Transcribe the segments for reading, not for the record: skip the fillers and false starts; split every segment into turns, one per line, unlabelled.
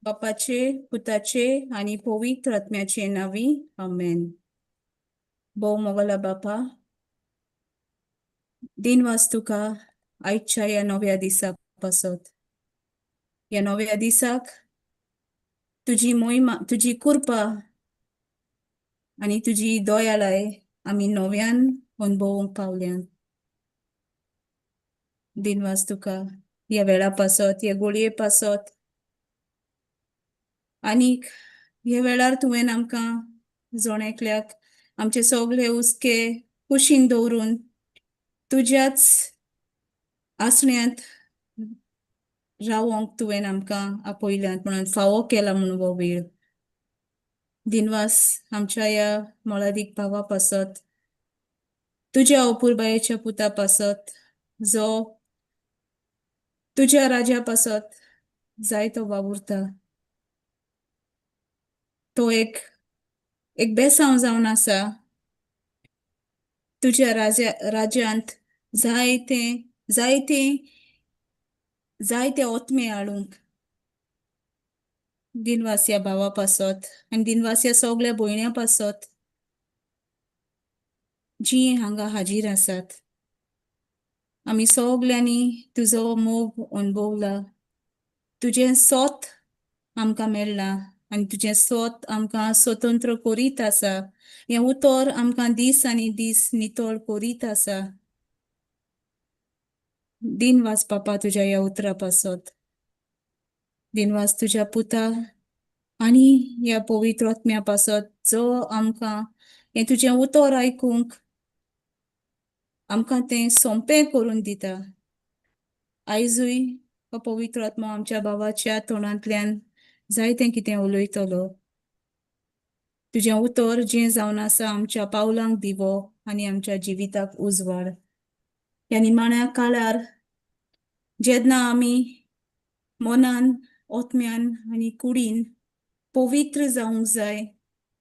बापाचे, पुताचे आनी पवित्र आत्म्याचे नांवी, आमेन. भोव मोगला बापा, दिनवास तुका आयच्या ह्या नव्या दिसा पासत. ह्या नव्या दिसाक तुजी मोहिमा, तुजी कृपा आनी तुजी दयालाय आमी नव्यान अनुभवूंक पावल्यान. दिनवास तुका ह्या वेळा पासत, ह्या गोळये पासत, आनीक ह्या वेळार तुवें आमकां जण एकल्याक आमचे सगळे हुस्के कुशीन दवरून तुज्याच आसण्यांत रावोंक तुवें आमकां आपयल्यात म्हणून फावो केला म्हणून हो वेळ. दिनवास आमच्या ह्या मोलादीक भावा पासत, तुज्या अपुरबायेच्या पुता पासत, जो तुज्या राजा पासत जायतो वावुरता. तो एक एक बेसांव जावन आसा तुज्या राज्यांत जायते जायते जायते ओतमे हाडूंक. दिनवास ह्या भावा पासत आनी दिनवास ह्या सगळ्या भयण्यां पासत जीं हांगा हाजीर आसात. आमी सगल्यांनी तुजो मोग अणभवला, तुजें सोत आमकां मेळ्ळां आनी तुजें सोत आमकां स्वतंत्र करीत आसा. हें उतर आमकां दीस आनी दीस नितळ करीत आसा. दिनवास बापा तुज्या ह्या उतरा पासत. दिनवास तुज्या पुता आनी ह्या पवित्र आत्म्या पासत जो आमकां हें तुजें उतर आयकूंक आमकां तें सोंपें करून दिता. आयजूय हो पवित्र आत्मो आमच्या भावाच्या तोंडांतल्यान जायतें कितें उलयतलो. तुजें उतर जें जावन आसा आमच्या पावलांक दिवो आनी आमच्या जिविताक उजवाड. ह्या निमाण्या काळार जेन्ना आमी मनान, आत्म्यान आनी कुडीन पवित्र जावंक जाय,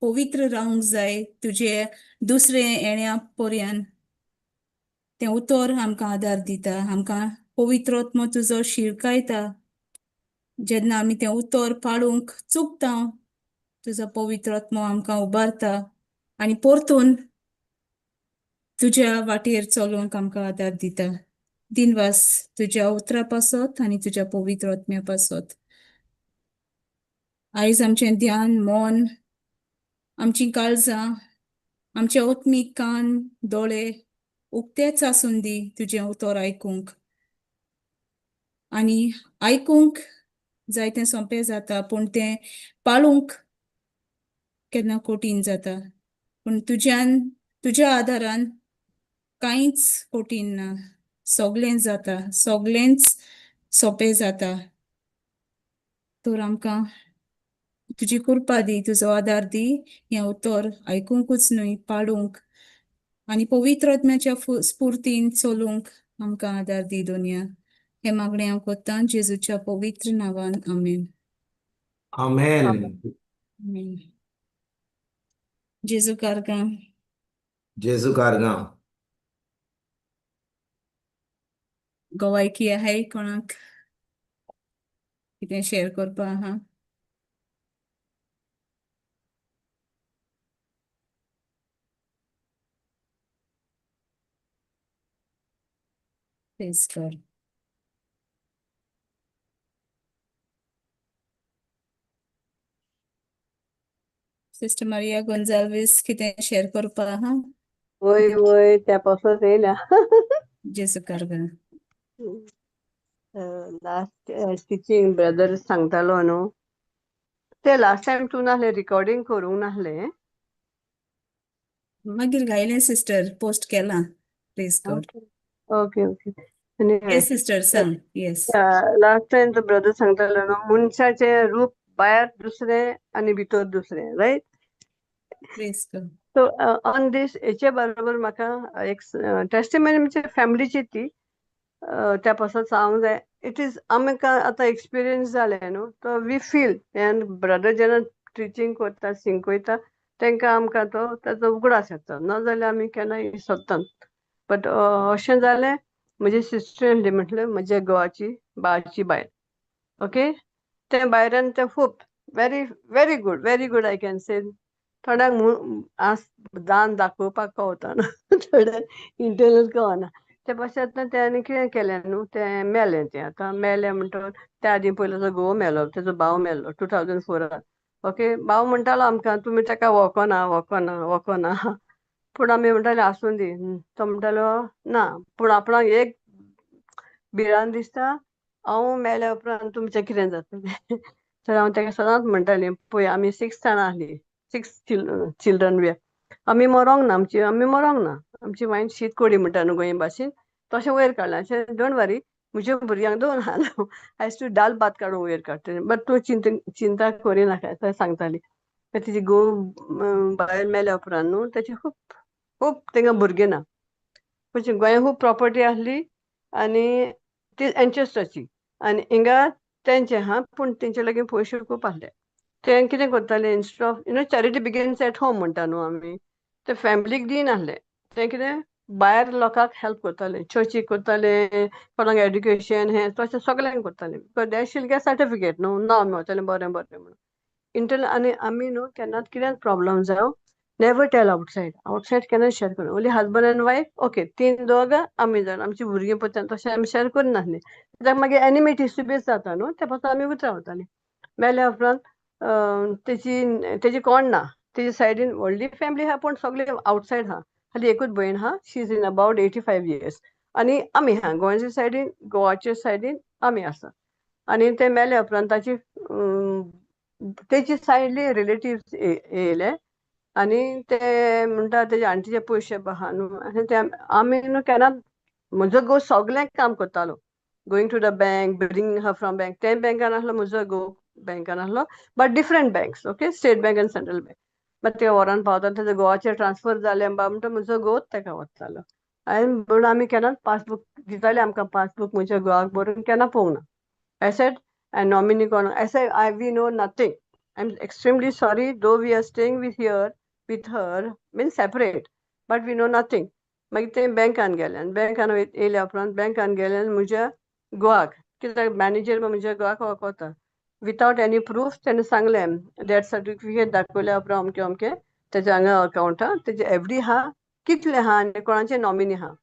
पवित्र रावंक जाय तुजे दुसरे येण्या पर्यान, तें उतर आमकां आदार दिता. आमकां पवित्र आत्मो तुजो शिरकायता. जेन्ना आमी तें उतर पाळूंक चुकता, तुजो पवित्र आत्मो आमकां उबारता आनी परतून तुज्या वाटेर चलोवंक आमकां आदार दिता. दिनवास तुज्या उतरा पासत आनी तुज्या पवित्र आत्म्या पासत. आयज आमचें ध्यान, मन, आमचीं काळजां, आमचे आत्मीक कान, दोळे उक्तेच आसून दी तुजें उतर आयकूंक. आनी आयकूंक जायतें सोंपें जाता, पूण तें पाळूंक केन्ना कठीण जाता. पूण तुज्यान, तुज्या आदारान कांयच कठीण ना, सगळें जाता, सगळेंच सोंपें जाता. तर आमकां तुजी कृपा दी, तुजो आदार दी, हें उतर आयकुंकूच न्हय पाळूंक आनी पवित्र आत्म्याच्या स्फुर्तीन चलूंक आमकां आदार दी दोनया. हें मागणें हांव कोत्तां जेजूच्या पवित्र नांवान, आमेन.
आमेन.
आमेन. जेजू कारगां.
जेजू कारगां.
गोवायकी आहाय कोणाक कितें शेअर करपा आहा? Praise God. Sister Maria Gonsalves कितें शेअर करपा आहा?
वय वय, त्या पासून येयल्या.
जेजू कारगां.
लास्ट टिचींग ब्रदर सांगतालो न्हू, ते लास्ट टायम तूं नासलें, रिकॉर्डिंग करूंक नासलें.
मागीर घायलें सिस्टर, पोस्ट केलां. Praise God.
Okay okay. Anyway,
yes sister, सांग. येस.
लास्ट टायम तो ब्रदर सांगतालो न्हू, मनशाचें रूप भायर दुसरें आनी भितर दुसरें, right?
Praise God.
So on this हेचे बरोबर म्हाका एक टेस्टिमनी म्हणजे फॅमिलीची ती त्या पासून सांगूंक जाय. It is आमकां आतां एक्सपिरियन्स जालें न्हू, तो we feel and brother जेन्ना टिचींग करता, शिकयता, तांकां आमकां तो ताचो उगडास येता, ना जाल्यार आमी केन्नाय विसरतात. बट अशें जालें, म्हजी सिस्टर आहली म्हटल्यार म्हज्या घोवाची भावाची बायल, ओके. तें भायल्यान तें खूब very very good, very good, I can say. थोड्यांक आस दान दाखोवपाक कवतना, थोड्यांक इंटरनल कळना. ते पासत तें कितें केलें न्हू, तें मेलें. तें आतां मेलें म्हणटकच त्या आदीं पयलो तो घोव मेलो, तेजो भाव मेल्लो 2004रान. ओके, भाव म्हणटालो आमकां, तुमी ताका वळखना, वळखना, वळखना. पूण आमी म्हणटाले, आसूं दी. तो म्हणटालो ना, पूण आपणाक एक भिरांत दिसता, हांव मेल्या उपरांत तुमचें कितें जातलें? तर हांव ताका सदांच म्हणटालें, पळय, आमी सिक्स जाणां आसलीं, सिक्स चिल्ड्रन बी, आमी मरोंक ना, आमची आमी मरोंक ना. आमची वायन शीत कोडी म्हणटा न्हू गोंय भाशेन, तशें वयर काडलां. अशें don't वरी, म्हज्या भुरग्यांक दोन आहा न्हू, आयज तूं दाल भात काडून वयर काडटलें, बट तूं चिंता चिंता करिनाका, अशें सांगताली. तिची घोव बायल मेल्या उपरांत न्हू तेची खूब खूब तांकां भुरगीं ना. म्हणजे गोंया खूब प्रॉपर्टी आसली आनी ती एन्सेस्टराची आनी हिंगा तेंचे हा, पूण तेंचे लागीं पयशे खूब आसले. ते कितें करताले, instead of charity begins at home म्हणटा न्हू आमी, ते फॅमिलीक दिनासले. ते कितें भायर लोकांक हेल्प करताले, चर्चीक करताले, कोणाक एड्युकेशन हें तशें सगल्यांक करताले, because they shall get certificate न्हू, नांव मेवतलें बरें बरें म्हणून इंटरनल. आनी आमी न्हू केन्नाच कितेंच प्रॉब्लम जावं, नेवर टेल आउटसायड. आउटसायड केन्ना शेअर करूं, only husband and wife, okay, तीन दोगां आमी जाण, आमची भुरगीं पळयता, तशें आमी शेअर करनासलीं, कित्याक मागीर एनिमिटी सुबेज जाता न्हू. ते पासून आमी उतरां वतालीं. मेल्या उपरांत तेजी कोण ना तेजी सायडीन. व्हडली फॅमिली आहा, पूण सगळे आवटसायड आहा. खाली एकूच भयण आहा, she is in about 85 years. आनी आमी आहा गोंयच्या सायडीन, गोवाच्या सायडीन आमी आसा. आनी ते मेल्या उपरांत ताची तेची सायडली रिलेटिव्स येयले आनी ते म्हणटा, तेजे आंटीचे पयशे आहा न्हू. आनी ते आमी न्हू केन्नाच, म्हजो घोव सगळें काम करतालो, going to the bank, bring her from bank. ते बँकान आसलो, म्हजो घोव बँकान आसलो, but different banks, okay, State Bank and Central Bank. मागीर ते व्हरोन पावता, तेजे घोवाचेर ट्रान्सफर जालें बा म्हणटा, म्हजो घोव ताका वतालो. आनी म्हणून आमी केन्नाच पासबूक दिताले आमकां, पासबूक म्हज्या घोवाक बरोवन केन्ना पळोवंक ना. I said, and nominee कोण? I said, I we know nothing. I am extremely sorry, though we are staying with here with her, mean separate, but we know nothing. मागीर ते बँकान गेले आनी बँकान येयल्या उपरांत बँकान गेले आनी म्हज्या घोवाक, कित्याक मॅनेजर म्हज्या घोवाक वळखता, वितावट एनी प्रूफ तेणें सांगलें, डेथ सर्टिफिकेट दाखयल्या उपरांत अमकें अमकें तेजे हांगा अकावंट आहा, तेजे एफडी आहा, कितले आहा आनी कोणाचे नॉमिनी आहा.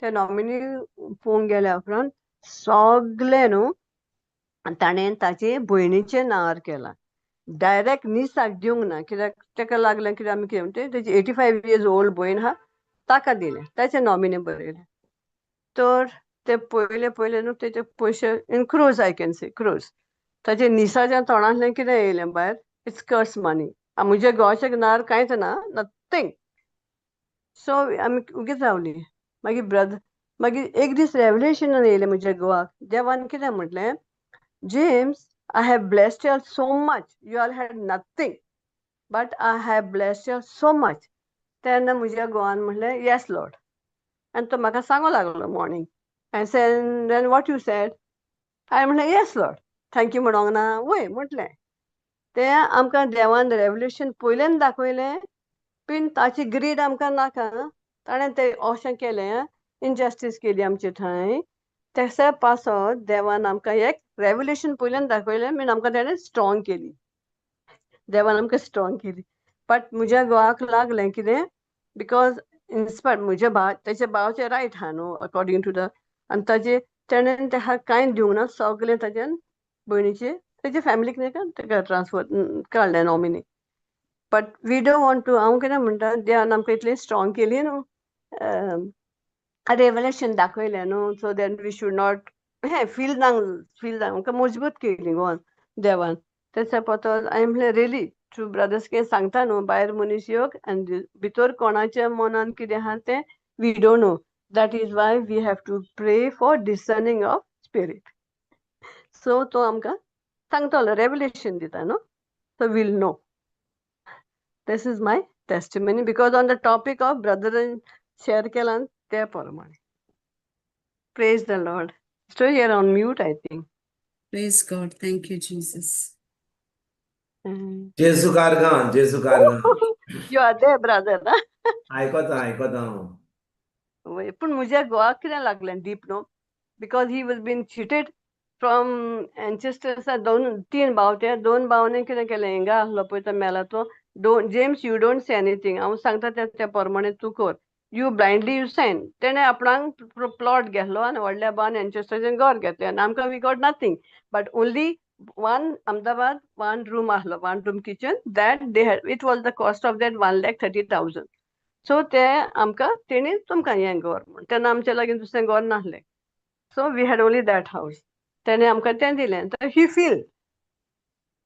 ते नॉमिनी पळोवंक गेल्या उपरांत सगलें न्हू ताणें ताचे भयणीचे नांवार केलां. डायरेक्ट निसाक दिवंक ना, कित्याक ताका लागलें कित्याक आमी कितें म्हणटा, तेजी 85 इयर्स ओल्ड भयण आहा, ताका दिलें, ताचे नॉमिनी बरयलें. तर ते पयले पयले न्हू तेजे पयशे in crores, I can say crores. ताचे निसाच्या तोंडांतल्यान कितें येयलें भायर? It's curse money. म्हज्या घोवाच्या नांवार कांयच ना, नथींग. सो आमी उगीच रावलीं. मागीर ब्रदर, मागीर एक दीस रेवलेशन येयलें म्हज्या घोवाक. देवान कितें म्हटलें, "James, I have blessed you so much. You all had nothing, but I have blessed you so much." तेन्ना म्हज्या घोवान म्हणलें, "येस लॉर्ड." आनी तो म्हाका सांगो लागलो morning. I said, "Then what you said?" हांवें म्हणलें, "येस लॉर्ड." Thank you म्हणोंक ना वय म्हटलें. तें आमकां देवान रेवलेशन पयल्यान दाखयलें, पूण ताची ग्रीड आमकां नाका. ताणें तें अशें केलें, इनजस्टीस केली आमचे थंय. तेसे पासत देवान आमकां एक रेवलेशन पयल्यान दाखयलें, मीन आमकां तेणें स्ट्रॉंग केली, देवान आमकां स्ट्रॉंग केली. बट म्हज्या घोवाक लागलें कितें, because in spite म्हज्या भाव, तेच्या भावाचें रायट आहा न्हू अकॉर्डिंग टू the, आनी ताजे तेणें तेका कांय दिवंक ना. सगळें ताज्यान भयणीचे, तेजे फॅमिलीक न्ही तेका ट्रान्सफर काडलें nominee. But we don't want to. हांव कितें म्हणटा, देवान आमकां इतलें स्ट्रॉंग केली न्हू, रेवलेशन दाखयलें न्हू, so then we should not हें फील जावंक, फील जावंक. आमकां मजबूत केली गोवान देवान. तेच्या पातोर हांवें म्हणलें, रियली ट्रू ब्रदर्स कितें सांगता न्हू, भायर मनीस योग आनी भितर कोणाच्या मनान कितें आहा तें we don't know. That is why we have to pray for discerning of spirit. So तो आमकां सांगतलो, रेवलेशन दिता न्हू, so we'll know. This is my testimony, because on the topic of brother share केला त्या प्रमाणे. Praise the Lord. So you're on mute, I think.
Praise God. Thank you, Jesus.
जेजू कारगां, जेजू कारगां.
You are there, brother, huh?
आयकता, आयकता हांव.
वय, पूण म्हज्या घोवाक कितें लागलें डीप न्हू, because he was been cheated. From एन्सेस्टर्सा दोन तीन भाव, ते दोन भावांनी कितें केलें, हिंगा आसलो पळय तो मेला तो, don't James, you don't say anything, हांव सांगता त्या प्रमाणे तूं कर, you blindly you Sain. तेणें आपणाक प्लॉट घेतलो आनी व्हडल्या भावान एन्सेस्टर्सान घर घेतलें आनी आमकां we got nothing but only one Ahmedabad one room आसलो, one room kitchen that they had, it was the cost of that 1,30,000. So ते आमकां तेणी तुमकां हें घर म्हूण, तेन्ना आमच्या लागीं दुसरें घर नासलें, so we had only that house. तेणें आमकां तें दिलें. तर ही फील,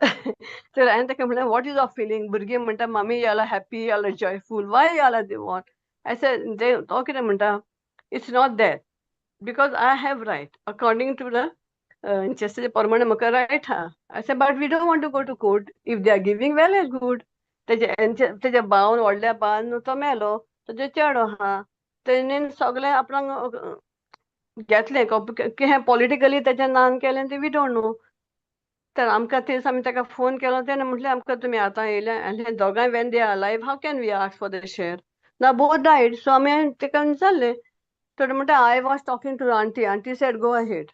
तर हांवें ताका म्हणलें, what is of feeling? भुरगीं म्हणटा, mummy, y'all are happy, y'all are joyful, why y'all are they want? I said, तो कितें म्हणटा, it's not that, because I have right according to the ancestors प्रमाणे म्हाका रायट आहा. I said, but we don't want to go to court. If they are giving, well and good. तेजे तेज्या भावन, व्हडल्या भावान, तो मेलो, तेजे चेडो आहा, तेणेन सगळें आपणाक घेतलें, हें पॉलिटिकली तेच्या नान केलें तें we don't know. तर आमकां तेच आमी ताका फोन केलो, तेणें म्हटलें, आमकां तुमी आतां येयले आनी दोगांय when they are alive, how can we ask for the share? ना, both died. सो आमी ताका विचारलें, तर म्हणटा, I was talking to aunty, aunty said go ahead,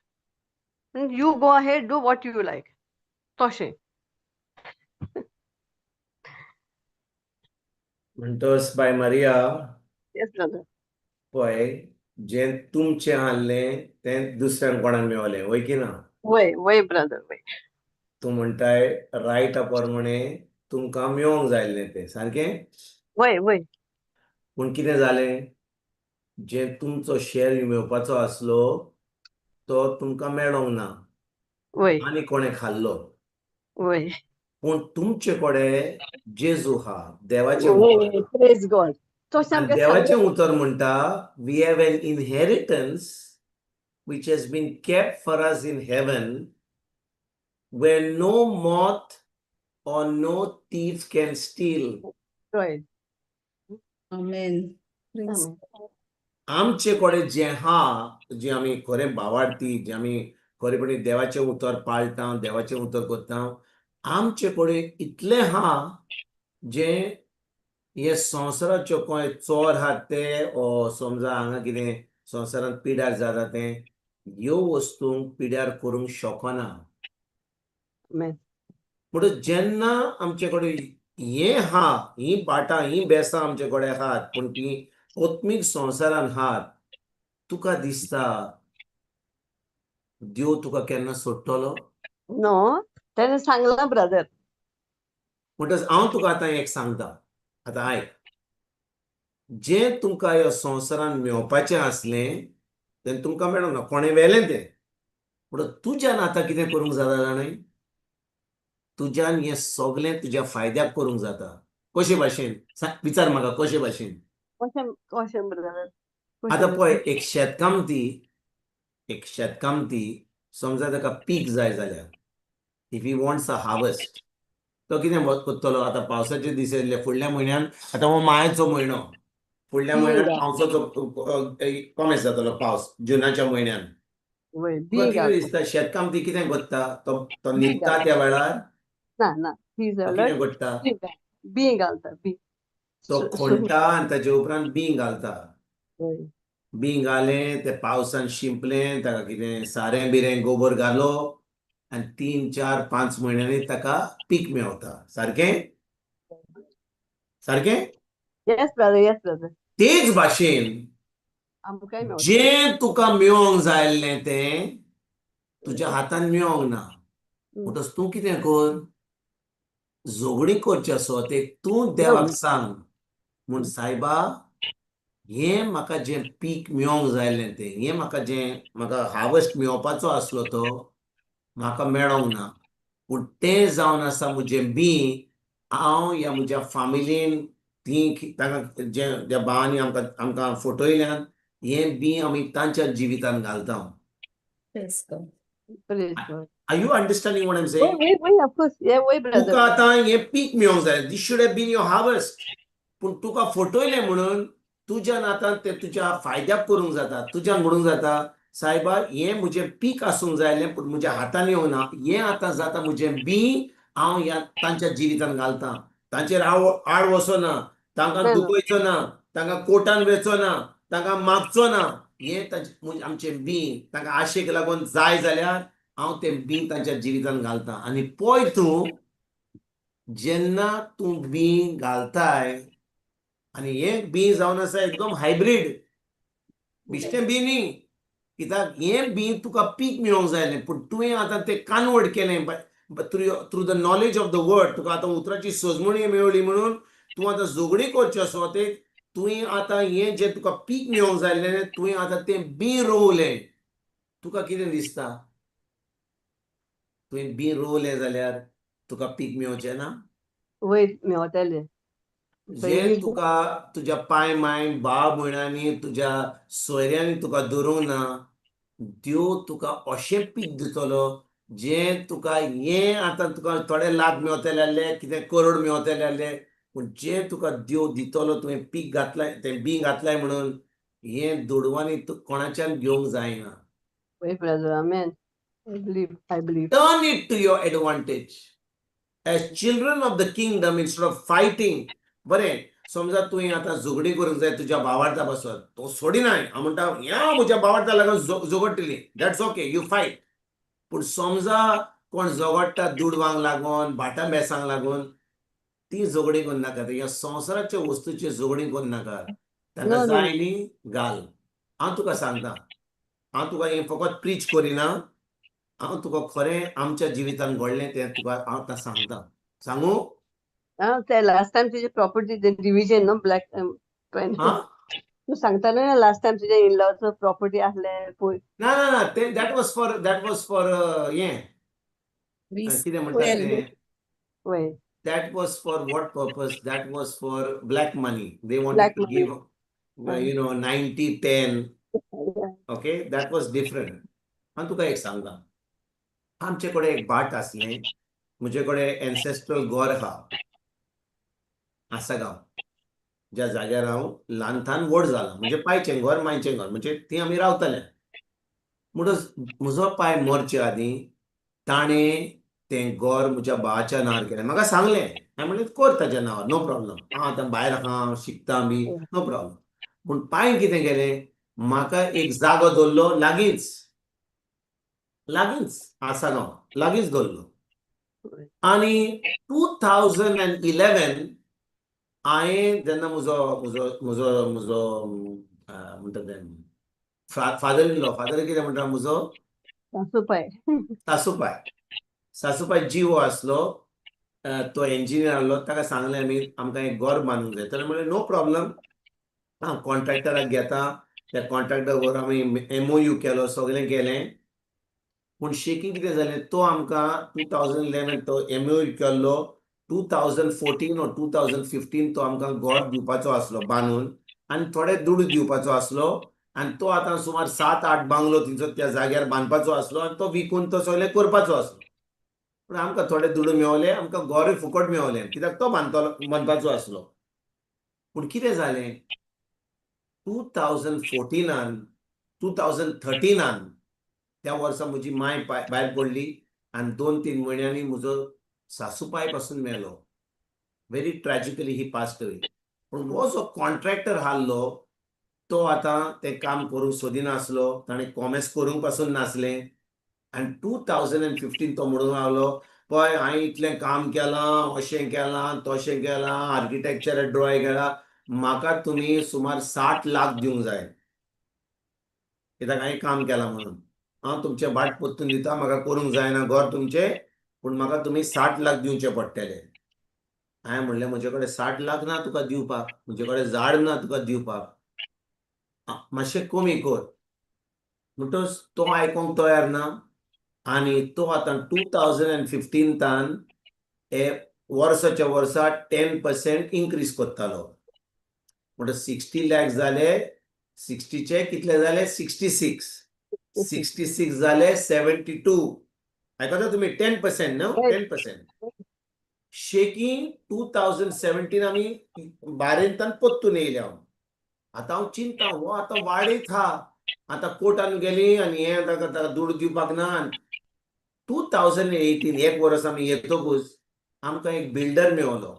you go ahead, do what you like. तशें.
म्हणटोच बाय मारिया.
Yes brother.
पळय, जें तुमचें आहलें तें दुसऱ्यान कोणाक मेवलें, वय की ना?
वय वय ब्रदर, वय.
तूं म्हणटाय रायटा प्रमाणे तुमकां मेवोंक जाय आसलें तें सारकें.
वय वय.
पूण कितें जालें, जें तुमचो शेर मेवपाचो आसलो तो तुमकां मेळोंक ना.
वय.
आनी कोणें खाल्लो.
वय.
पूण तुमचे कडेन जेजू हा, देवाचें उतर
वय
आहा.
Praise God. तशें
आनी
आमकां
देवाचें
सांगलें.
उतर म्हणटा, we have an inheritance which has been kept for us in heaven, where no moth or no thief can steal.
Right.
Amen. Praise.
आमचे कडेन जें हा, जें आमी खरें भावार्थी, जें आमी खरेपणी देवाचें उतर पाळटा, देवाचें उतर करता, आमचे कडेन इतलें हा जें हे संवसाराच्यो कोण चोर आहात ते ओ समजा हांगा कितें संवसारांत पिड्यार जाता तें ह्यो वस्तूंक पिड्यार करूंक शकना.
आमेन.
म्हणटच जेन्ना आमचे कडेन हें हा, हीं भाटां हीं बेसां आमचे कडेन आहात, पूण तीं आत्मीक संवसारान आहात, तुका दिसता देव तुका केन्ना सोडटलो?
नो, तेणें सांगलां ब्रदर.
म्हणटच हांव तुका आतां एक सांगता, आतां आयक, जें तुमकां ह्या संवसारान मेवपाचें आसलें तें तुमकां मेळोंक ना, कोणें व्हेलें तें. म्हणटच तुज्यान आतां कितें करूंक जाता जाणा? तुज्यान हें सगलें तुज्या फायद्याक करूंक जाता. कशे भाशेन विचार म्हाका, कशे भाशेन?
कशें कशें ब्रदर?
आतां पळय, एक शेतकामती समजा ताका पीक जाय जाल्यार, if he wants a harvest, तो कितें करतलो? आतां पावसाचे दीस येयले, फुडल्या म्हयन्यान, आतां हो मायाचो म्हयनो, फुडल्या म्हयन्यान पावसाचो कॉमेस जातलो, पावस जुनाच्या म्हयन्यान.
वय.
तुका
बी
कितें
घालता.
दिसता, शेतकामती कितें करता? तो तो न्हिदता त्या वेळार?
ना ना, बी
तो
जाल्यार
कितें करता?
बी घालता, बी.
तो खोणटा आनी ताजे उपरांत बीं घालता.
वय.
बीं घालें, तें पावसान शिंपलें, ताका कितें सारें बिरें गोबर घालो आनी 3, 4, 5 म्हयन्यांनी ताका पीक मेवता. सारकें सारकें?
Yes brother, yes brother.
तेच भाशेन
आमकांय मेवता.
जें तुका मेवोंक जाय आसलें तें तुज्या हातान मेवोंक ना. म्हणटच तूं कितें कर, झगडीं करचें आसो ते तूं देवाक सांग म्हूण, सायबा, हें म्हाका जें पीक मेवोंक जाय आसलें तें, हें म्हाका जें म्हाका हार्वस्ट मेवपाचो आसलो तो म्हाका मेळोंक ना, पूण तें जावन आसा म्हजें बीं. हांव ह्या म्हज्या फामिलीन ती तांकां जे ज्या भावांनी आमकां फटयल्यान, हें बीं आमी तांच्या जिवितान घालता.
Praise God.
Praise God.
Are you understanding what I'm
वय
saying?
वय वय, ऑफकोर्स, ये वय ब्रदर.
तुका आतां हें पीक मेळोंक जाय, this should have been your harvest, पूण तुका फटयलें म्हणून तुज्यान आतां तें तुज्या फायद्याक करूंक जाता. तुज्यान म्हणूंक जाता, सायबा, हें म्हजें पीक आसूंक जाय आसलें पूण म्हज्या हातान येवंक ना, हें आतां जाता म्हजें बीं, हांव ह्या तांच्या जिवितान घालता. तांचेर हांव आड वचना, तांकां
ना.
दुखयचो ना, तांकां कोर्टान वेचो ना, तांकां मागचो ना. हें तांचें आमचें बीं तांकां आशेक लागून जाय जाल्यार. हांव तें बीं तांच्या जिवितान घालता. आनी पळय तूं जेन्ना तूं बीं घालताय, आनी हें बीं जावन आसा एकदम हायब्रीड, बिश्टें बीं न्ही, कित्याक हें बीं तुका पीक मेळोंक जाय आसलें, पूण तुवें आतां तें कन्वर्ट केलें through the knowledge of the word. तुका आतां उतराची सजमणी मेळ्ळी म्हणून तूं आतां झगडी करची सुवातेक तुवें आतां हें जें तुका पीक मेळोंक जाय आसलें, तुवें आतां तें बीं रोवलें. तुका कितें दिसता? तुवें बीं रोवलें जाल्यार तुका पीक मेळचें ना?
वयर मेवतले.
जे तुका तुज्या पाय माय, भाव भयणांनी, तुज्या सोयऱ्यांनी तुका धरूंक ना, देव तुका अशें पीक दितलो जें तुका हें आतां तुका थोडे लाख मेवतले आसले, कितें करोड मेवतले आसले, पूण जें तुका देव दितलो, तुवें पीक घातलाय, तें बीं घातलाय म्हणून हें दुडवांनी कोणाच्यान घेवंक जायना.
वय brother, amen. I believe, I believe.
Turn it to your advantage as children of the kingdom instead of fighting. बरें, समजा तुवें आतां झगडी करूंक जाय तुज्या भावार्था पासत, तो सोडिनाय, हांव म्हणटा ह्या म्हज्या भावार्था लागून झगडटली, that's okay, you fight. पूण समजा कोण झगडटा दुडवांक लागून, भाटां बेसांक लागून, ती झगडी करूं नाका. ह्या संवसाराच्या वस्तूची झगडी करूं नाका. तांकां
No, no.
जाय न्ही घाल. हांव तुका सांगता, हांव तुका हें फकत प्रीच करिना, हांव तुका खरें आमच्या जिवितान घडलें तें तुका हांव आतां सांगता. सांगू?
आं, ते लास्ट टायम तुजे प्रॉपर्टी डिविजन न्हू, ब्लॅक.
हा.
तूं सांगतालो ना लास्ट टायम तुजे इनलॉचो प्रॉपर्टी आसले पळय.
ना ना ना, ते that was for हें कितें म्हणटात तें.
वय.
That was for what purpose? That was for black money. They wanted
Black
to
money.
give 90-10. Okay, that was different. हांव तुका एक सांगता, आमचे कडेन एक भाट आसलें, म्हजे कडेन एन्सेस्ट्रल घर आहा आसागांव, ज्या जाग्यार हांव ल्हानथान व्हड जाला. म्हणजे पायचें घर, मायचें घर, म्हणजे थंय आमी रावताले. म्हणटच म्हजो पाय मरचे आदीं ताणें तें घर म्हज्या भावाच्या नांवार केलें. म्हाका सांगलें, हांवें म्हणलें कर ताच्या नांवार, नो प्रॉब्लम, हांव आतां भायर आहा, शिकता बी, नो प्रॉब्लम. पूण पायन कितें केलें, म्हाका एक जागो दवरलो लागींच, लागींच आसागांव लागींच दवरलो. आनी 2011 हांवें जेन्ना म्हजो म्हणटा तें फादर इन लॉ, फादर कितें म्हणटा, म्हजो
सासूपाय.
सासूपाय, सासूपाय जिवो आसलो, तो इंजिनियर आहलो, ताका सांगलें आमी आमकां एक घर बांदूंक जाय. ताणें म्हणलें नो प्रॉब्लम, हांव कॉन्ट्रॅक्टराक घेता. त्या कॉन्ट्रॅक्टर बरोबर आमी एमओयू केलो, सगळें केलें. पूण शेकी कितें जालें, तो आमकां 2011 तो एमओयू केल्लो, 2014 or 2015 तो आमकां घर दिवपाचो आसलो बांदून आनी थोडे दुडू दिवपाचो आसलो. आनी तो आतां सुमार 7-8 बांगलो थंयसर त्या जाग्यार बांदपाचो आसलो आनी तो विकून तो सगळें करपाचो आसलो. पूण आमकां थोडे दुडू मेवले, आमकां घरूय फुकट मेवलें, कित्याक तो बांदतलो, बांदपाचो आसलो. पूण कितें जालें, 2014नान, 2013नान, त्या वर्सा म्हजी माय भायर पडली आनी 2-3 म्हयन्यांनी म्हजो सासूपाय पासून मेलो. Very tragically he passed away. पूण हो जो कॉन्ट्रॅक्टर आहलो तो आतां तें काम करूंक सोदिनासलो, ताणें कॉमेस करूंक पासून नासलें. आनी 2015 तो म्हणूंक लागलो, पळय हांवें इतलें काम केलां, अशें केलां, तशें केलां, आर्किटेक्चर ड्रॉय केलां, म्हाका तुमी सुमार 60 लाख दिवंक जाय, कित्याक हांवें काम केलां म्हणून. हांव तुमचें भाट परतून दिता, म्हाका करूंक जायना घर तुमचें, पूण म्हाका तुमी 60 लाख दिवचे पडटले. हांवें म्हणलें म्हजे कडेन 60 लाख ना तुका दिवपाक, म्हजे कडेन झाड ना तुका दिवपाक, मातशें कमी कर. म्हणटच तो आयकोंक तयार ना. आनी तो आतां 2015तान हे वर्साच्या वर्सा 10% इन्क्रीज करतालो. म्हणटच 60 लॅक्स जाले, 60चे कितले जाले, 66, 66 जाले 72. आयकता तुमी? 10% न्हू, 10%. शेकी 2017 आमी बारेंतान परतून येयले. हांव आतां हांव चिंता, हो आतां वाडयत हा, आतां कोर्टान गेली आनी हें ताका ताका दुडू दिवपाक ना. 2018 एक वर्स आमी येतकूच आमकां एक बिल्डर मेवलो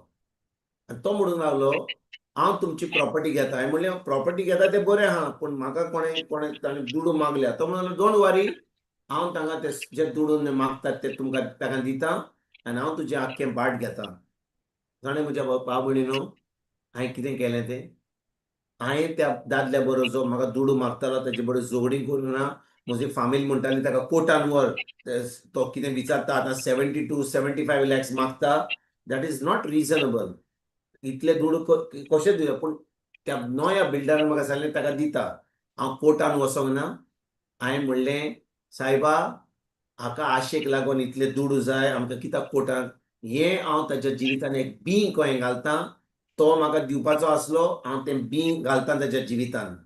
आनी तो म्हणूंक लागलो, हांव तुमची प्रॉपर्टी घेता. हांवें म्हणलें प्रॉपर्टी घेता तें बरें आहा, पूण म्हाका कोणें कोणें ताणें दुडू मागल्या. तो म्हणलो don't worry. हांव तांकां ते जे दुडून मागतात ते तुमकां ताका दिता आनी हांव तुजें आख्खें बाट घेता. जाणें म्हज्या भाव भयणीनो, हांवें कितें केलें तें, हांवें त्या दादल्या बरोबर जो म्हाका दुडू मागतालो ताजे बरोबर झगडीं करूंक ना. म्हजी फामील म्हणटाली ताका कोर्टान व्हर, तो कितें विचारता आतां 72 75 लॅक्स मागता, that is not reasonable. इतले दुडू कशे दिवया? पूण त्या नव्या बिल्डरान म्हाका सांगलें ताका दिता, हांव कोर्टान वचोंक ना. हांवें म्हणलें, सायबा, हाका आशेक लागून इतले दुडू जाय, आमकां कित्याक कोर्टान? हें हांव ताच्या जिवितान एक बीं कहें घालता. तो म्हाका दिवपाचो आसलो, हांव तें बीं घालता ताच्या जिवितान.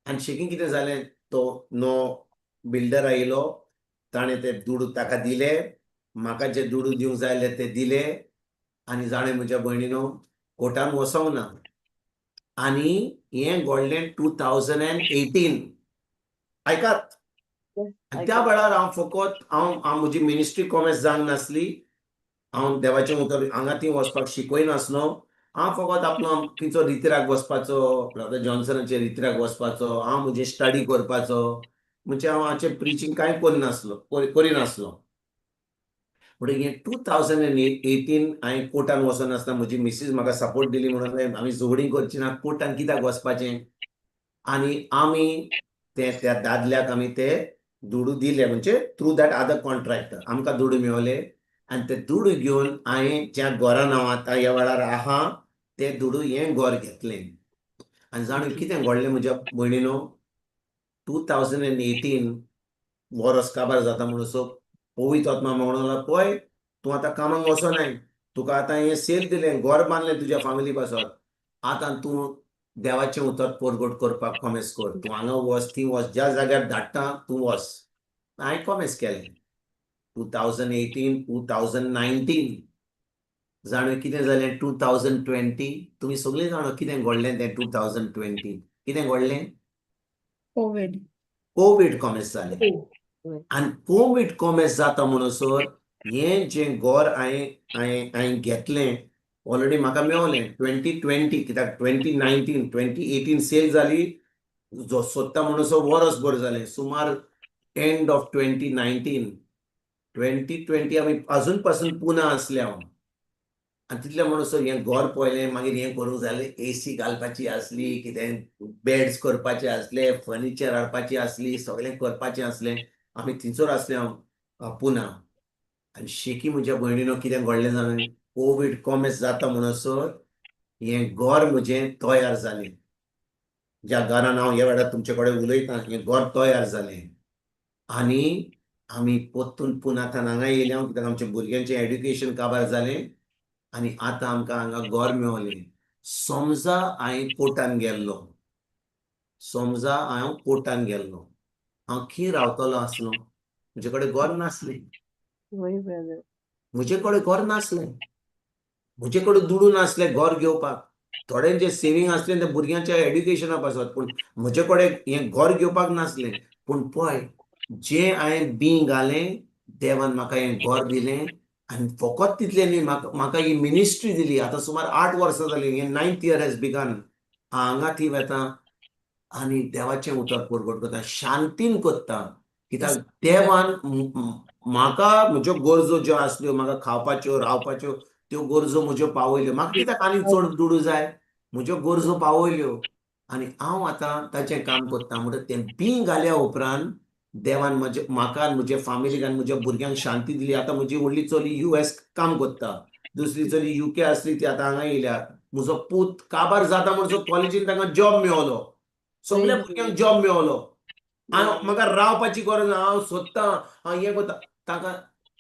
आनी शेकीं कितें जालें, तो नो बिल्डर आयलो, ताणें ते दुडू ताका दिले, म्हाका जे दुडू दिवंक जाय आसले ते दिले. आनी जाणें म्हज्या भयणीनो, कोर्टान वचोंक ना. आनी हें घडलें 2018. आयकात, आनी त्या वेळार हांव फकत हांव हांव म्हजी मिनिस्ट्री कॉमेस जावंक नासली. हांव देवाचें उतर हांगा थंय वचपाक शिकयनासलो. हांव फकत आपलो खंयचो रितिराक वचपाचो, ब्रदर जॉन्सनाचे रितिराक वचपाचो, हांव म्हजें स्टडी करपाचो. म्हणजे हांव हाचें प्रिचींग कांय करनासलो, करिनासलो. म्हणटकीर हें 2018 हांवें कोर्टान वचनासतना म्हजी मिसीस म्हाका सपोर्ट दिली. म्हणून आमी झगडीं करची ना, कोर्टान कित्याक वचपाचें? आनी आमी ते त्या दादल्याक आमी ते दुडू दिले, म्हणजे थ्रू that other contractor आमकां दुडू मेवले. आनी ते दुडू घेवन हांवें ज्या घरान हांव आतां ह्या वेळार आहा, ते दुडू हें घर घेतलें. आनी जाणू कितें घडलें म्हज्या भयणीनो, 2018 वरस काबार जाता म्हणून सो पवित्र आत्मा म्हणून लागलो, पळय, तूं आतां कामाक वचनाय, तुका आतां हें सेल दिलें, घर बांदलें तुज्या फामिली पासत, आतां तूं देवाचें उतर परगट करपाक कॉमेस कर. तूं हांगा वच, थंय वच, ज्या जाग्यार धाडटा तूं वच. हांवें कॉमेस केलें. 2018, 2019, जाणू कितें जालें, 2020, तुमी सगळीं जाणा कितें घडलें तें. 2020 कितें घडलें?
कोवीड.
कोवीड कॉमेस जालें. आनी कोवीड कॉमेस जाता म्हणसर हें जें घर हांवें हांवें हांवें घेतलें, ऑलरेडी म्हाका मेवलें 2020, कित्याक 2019, 2018 सेल जाली. जो सोदता म्हणसर वरस भर जालें. सुमार एंड ऑफ 2019, 2020 आमी अजून पासून पुना आसले हांव. आनी तितले म्हणसर हें घर पळयलें. मागीर हें करूंक जालें, एसी घालपाची आसली, कितें बेड्स करपाचे आसले, फर्निचर हाडपाची आसली, सगळें करपाचें आसलें. आमी थंयसर आसले हांव पुना. आनी शेकी म्हज्या भयणीनो, कितें घडलें जाणा? कोवीड कॉमेस जाता म्हणसर हें घर म्हजें तयार जालें. ज्या घरान हांव ह्या वेळार तुमचे कडेन उलयतां, हें घर तयार जालें. आनी आमी परतून पुनांतल्यान हांगा येयले हांव, कित्याक आमच्या भुरग्यांचें एड्युकेशन काबार जालें आनी आतां आमकां हांगा घर मेवलें. समजा हांवें कोर्टान गेल्लो, समजा हांव कोर्टान गेल्लो, हांव खंय रावतलो आसलो? म्हजे कडेन घर नासलें.
वय ब्रदर.
म्हजे कडेन घर नासलें, म्हजे कडेन दुडू नासले घर घेवपाक. थोडे जे सेवींग आसलें ते भुरग्यांच्या एड्युकेशना पासत, पूण म्हजे कडेन हें घर घेवपाक नासलें. पूण पळय, जें हांवें बीं घालें, देवान म्हाका हें घर दिलें. आनी फकत तितलें न्ही, म्हाका म्हाका ही मिनिस्ट्री दिली. आतां सुमार 8 वर्सां जालीं, हें नायन्थ इयर हॅज बिगन. हांगा थंय वेता आनी देवाचें उतर परगट करता, शांतीन करता, कित्याक देवान म्हाका म्हज्यो गरजो ज्यो आसल्यो, म्हाका खावपाच्यो, रावपाच्यो, त्यो गरजो म्हज्यो पावयल्यो. म्हाका कित्याक आनीक चड दुडू जाय? म्हज्यो गरजो पावयल्यो आनी हांव आतां ताचें काम करता. म्हणटकीर तें बीं घाल्या उपरांत देवान म्हजे म्हाका आनी म्हज्या फामिलीक आनी म्हज्या भुरग्यांक शांती दिली. आतां म्हजी व्हडली चली यूएस काम करता, दुसरी चली युके आसली, ती आतां हांगा येयल्या. म्हजो पूत काबार जाता म्हणसर कॉलेजीन ताका जॉब मेवलो. सगल्या भुरग्यांक जॉब मेवलो. हांव म्हाका रावपाची गरज ना. हांव सोदतां, हांव हें करता, ताका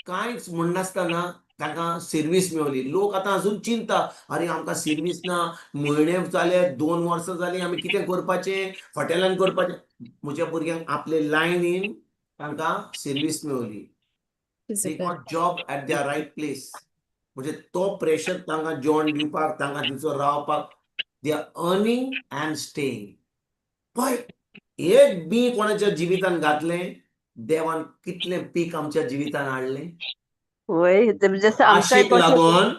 कांयच म्हणनासतना ताका सिर्वीस मेवली. लोक आतां अजून चिंता, अरे, आमकां सिर्वीस ना, म्हयने जाले, 2 वर्सां जालीं, आमी कितें करपाचें, हॉटेलान करपाचें? म्हज्या भुरग्यांक आपले लायनीन तांकां सिर्वीस मेवली. They got job at the right place. म्हणजे तो प्रेशर तांकां जेवण दिवपाक, तांकां थंयसर रावपाक, they are earning and staying. पळय, एक बी कोणाच्या जिवितान घातलें, देवान कितलें पीक आमच्या जिवितान हाडलें.
वय, ते जसं आमकांय
आशेक
कशें
लागून.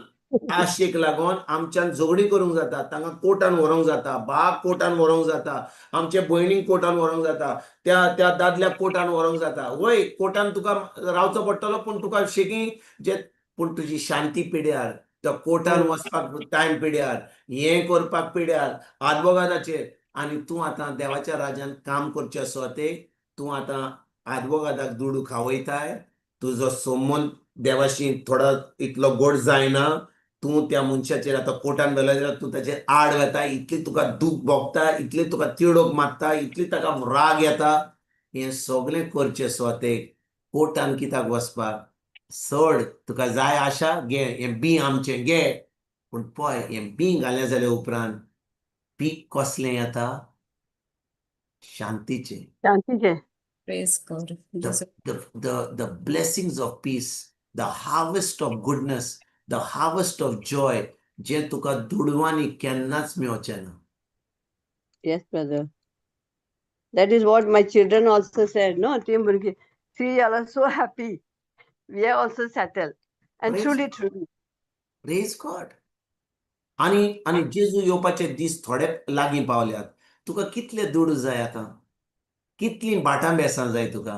आशेक लागून आमच्यान झगडीं करूंक जाता, तांकां कोर्टान व्हरूंक जाता, बाग कोर्टान व्हरूंक जाता, आमचे भयणीक कोर्टान व्हरूंक जाता, त्या त्या दादल्याक कोर्टान व्हरूंक जाता. वय, कोर्टान तुका रावचो पडटलो, पूण तुका शेगी जे पूण तुजी शांती पिड्यार, त्या कोर्टान वचपाक टायम पिड्यार, हें करपाक पिड्यार, आदवोगादाचेर. आनी तूं आतां देवाच्या राज्यान काम करचें सुवातेक तूं आतां आदवोगादाक दुडू खावयताय. तुजो संबंद देवाशी थोडो इतलो गोड जायना. तूं त्या मनशाचेर आतां कोर्टान व्हेलो जाल्यार तूं ताचेर आड वेता. इतली तुका दूख भोगता, इतली तुका तिडक मारता, इतली ताका राग येता. हें सगळें करचें सुवातेक कोर्टान कित्याक वचपाक? सोड, तुका जाय आशा घे, हें बीं आमचें घे. पूण पळय, हें बीं घालें जाल्या उपरांत पीक कसलें येता? शांतीचें.
शांतीचें.
Praise God.
The blessings of peace, the harvest of goodness, the harvest of joy, जें तुका दुडवांनी केन्नाच मेवचें ना.
Yes, brother. That is what my children also said, no? तीं भुरगीं, see, you all are so happy. We are also settled. And
Praise
truly, truly.
Praise God. आनी आनी जेजू येवपाचे दीस थोडे लागीं पावल्यात. तुका कितले दुडू जाय आतां? कितलीं भाटां बेसां जाय तुका?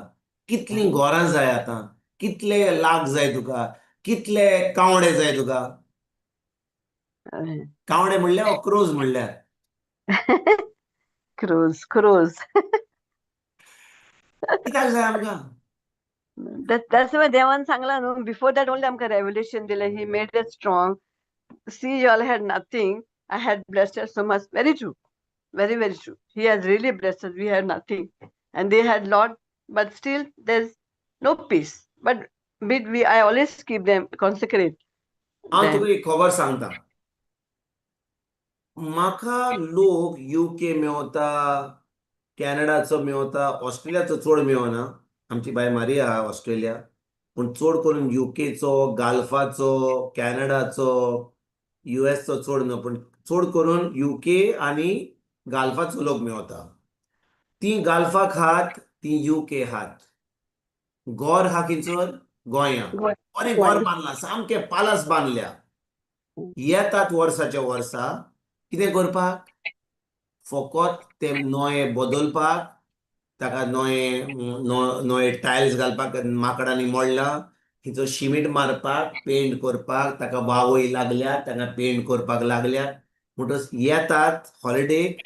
कितलीं घरां जाय आतां? कितले लाख जाय तुका? कितले कावडे जाय तुका? कावडे म्हणल्यार अक्रोज म्हणल्यार.
Crows, crows.
कित्याक जाय आमकां?
That's why देवान सांगला न्हू, before that only आमकां revelation दिलें. He made us strong. See, you all had nothing. I had blessed us so much. Very true. Very, very true. He has really blessed us. We had nothing. And they had lot, but still there's no peace. But I always keep them consecrate
हांव
them.
तुका एक खबर सांगता. म्हाका लोक UK मेवता, कॅनडाचो मेवता, ऑस्ट्रेलियाचो चड मेवना. आमची बाय मारिया आहा ऑस्ट्रेलिया, पूण चड करून युकेचो, गाल्फाचो, कॅनडाचो, युएसचो चड न्हू, पूण चड करून युके आनी गाल्फाचो लोक मेवता. ती गाल्फाक आहात, ती युके आहात. गोर आहा खंयसर? गोंया.
गोंय.
बरें घर बांदलां, सामकें पालास बांदल्या. येतात वर्साच्या वर्सा कितें करपाक? फकत ते नये बदलपाक, ताका नये नये टायल्स घालपाक, माकडांनी मोडला तिचो शिमीट मारपाक, पेंट करपाक. ताका वावय लागल्या, ताका पेंट करपाक लागल्या. म्हणटच येतात हॉलिडेक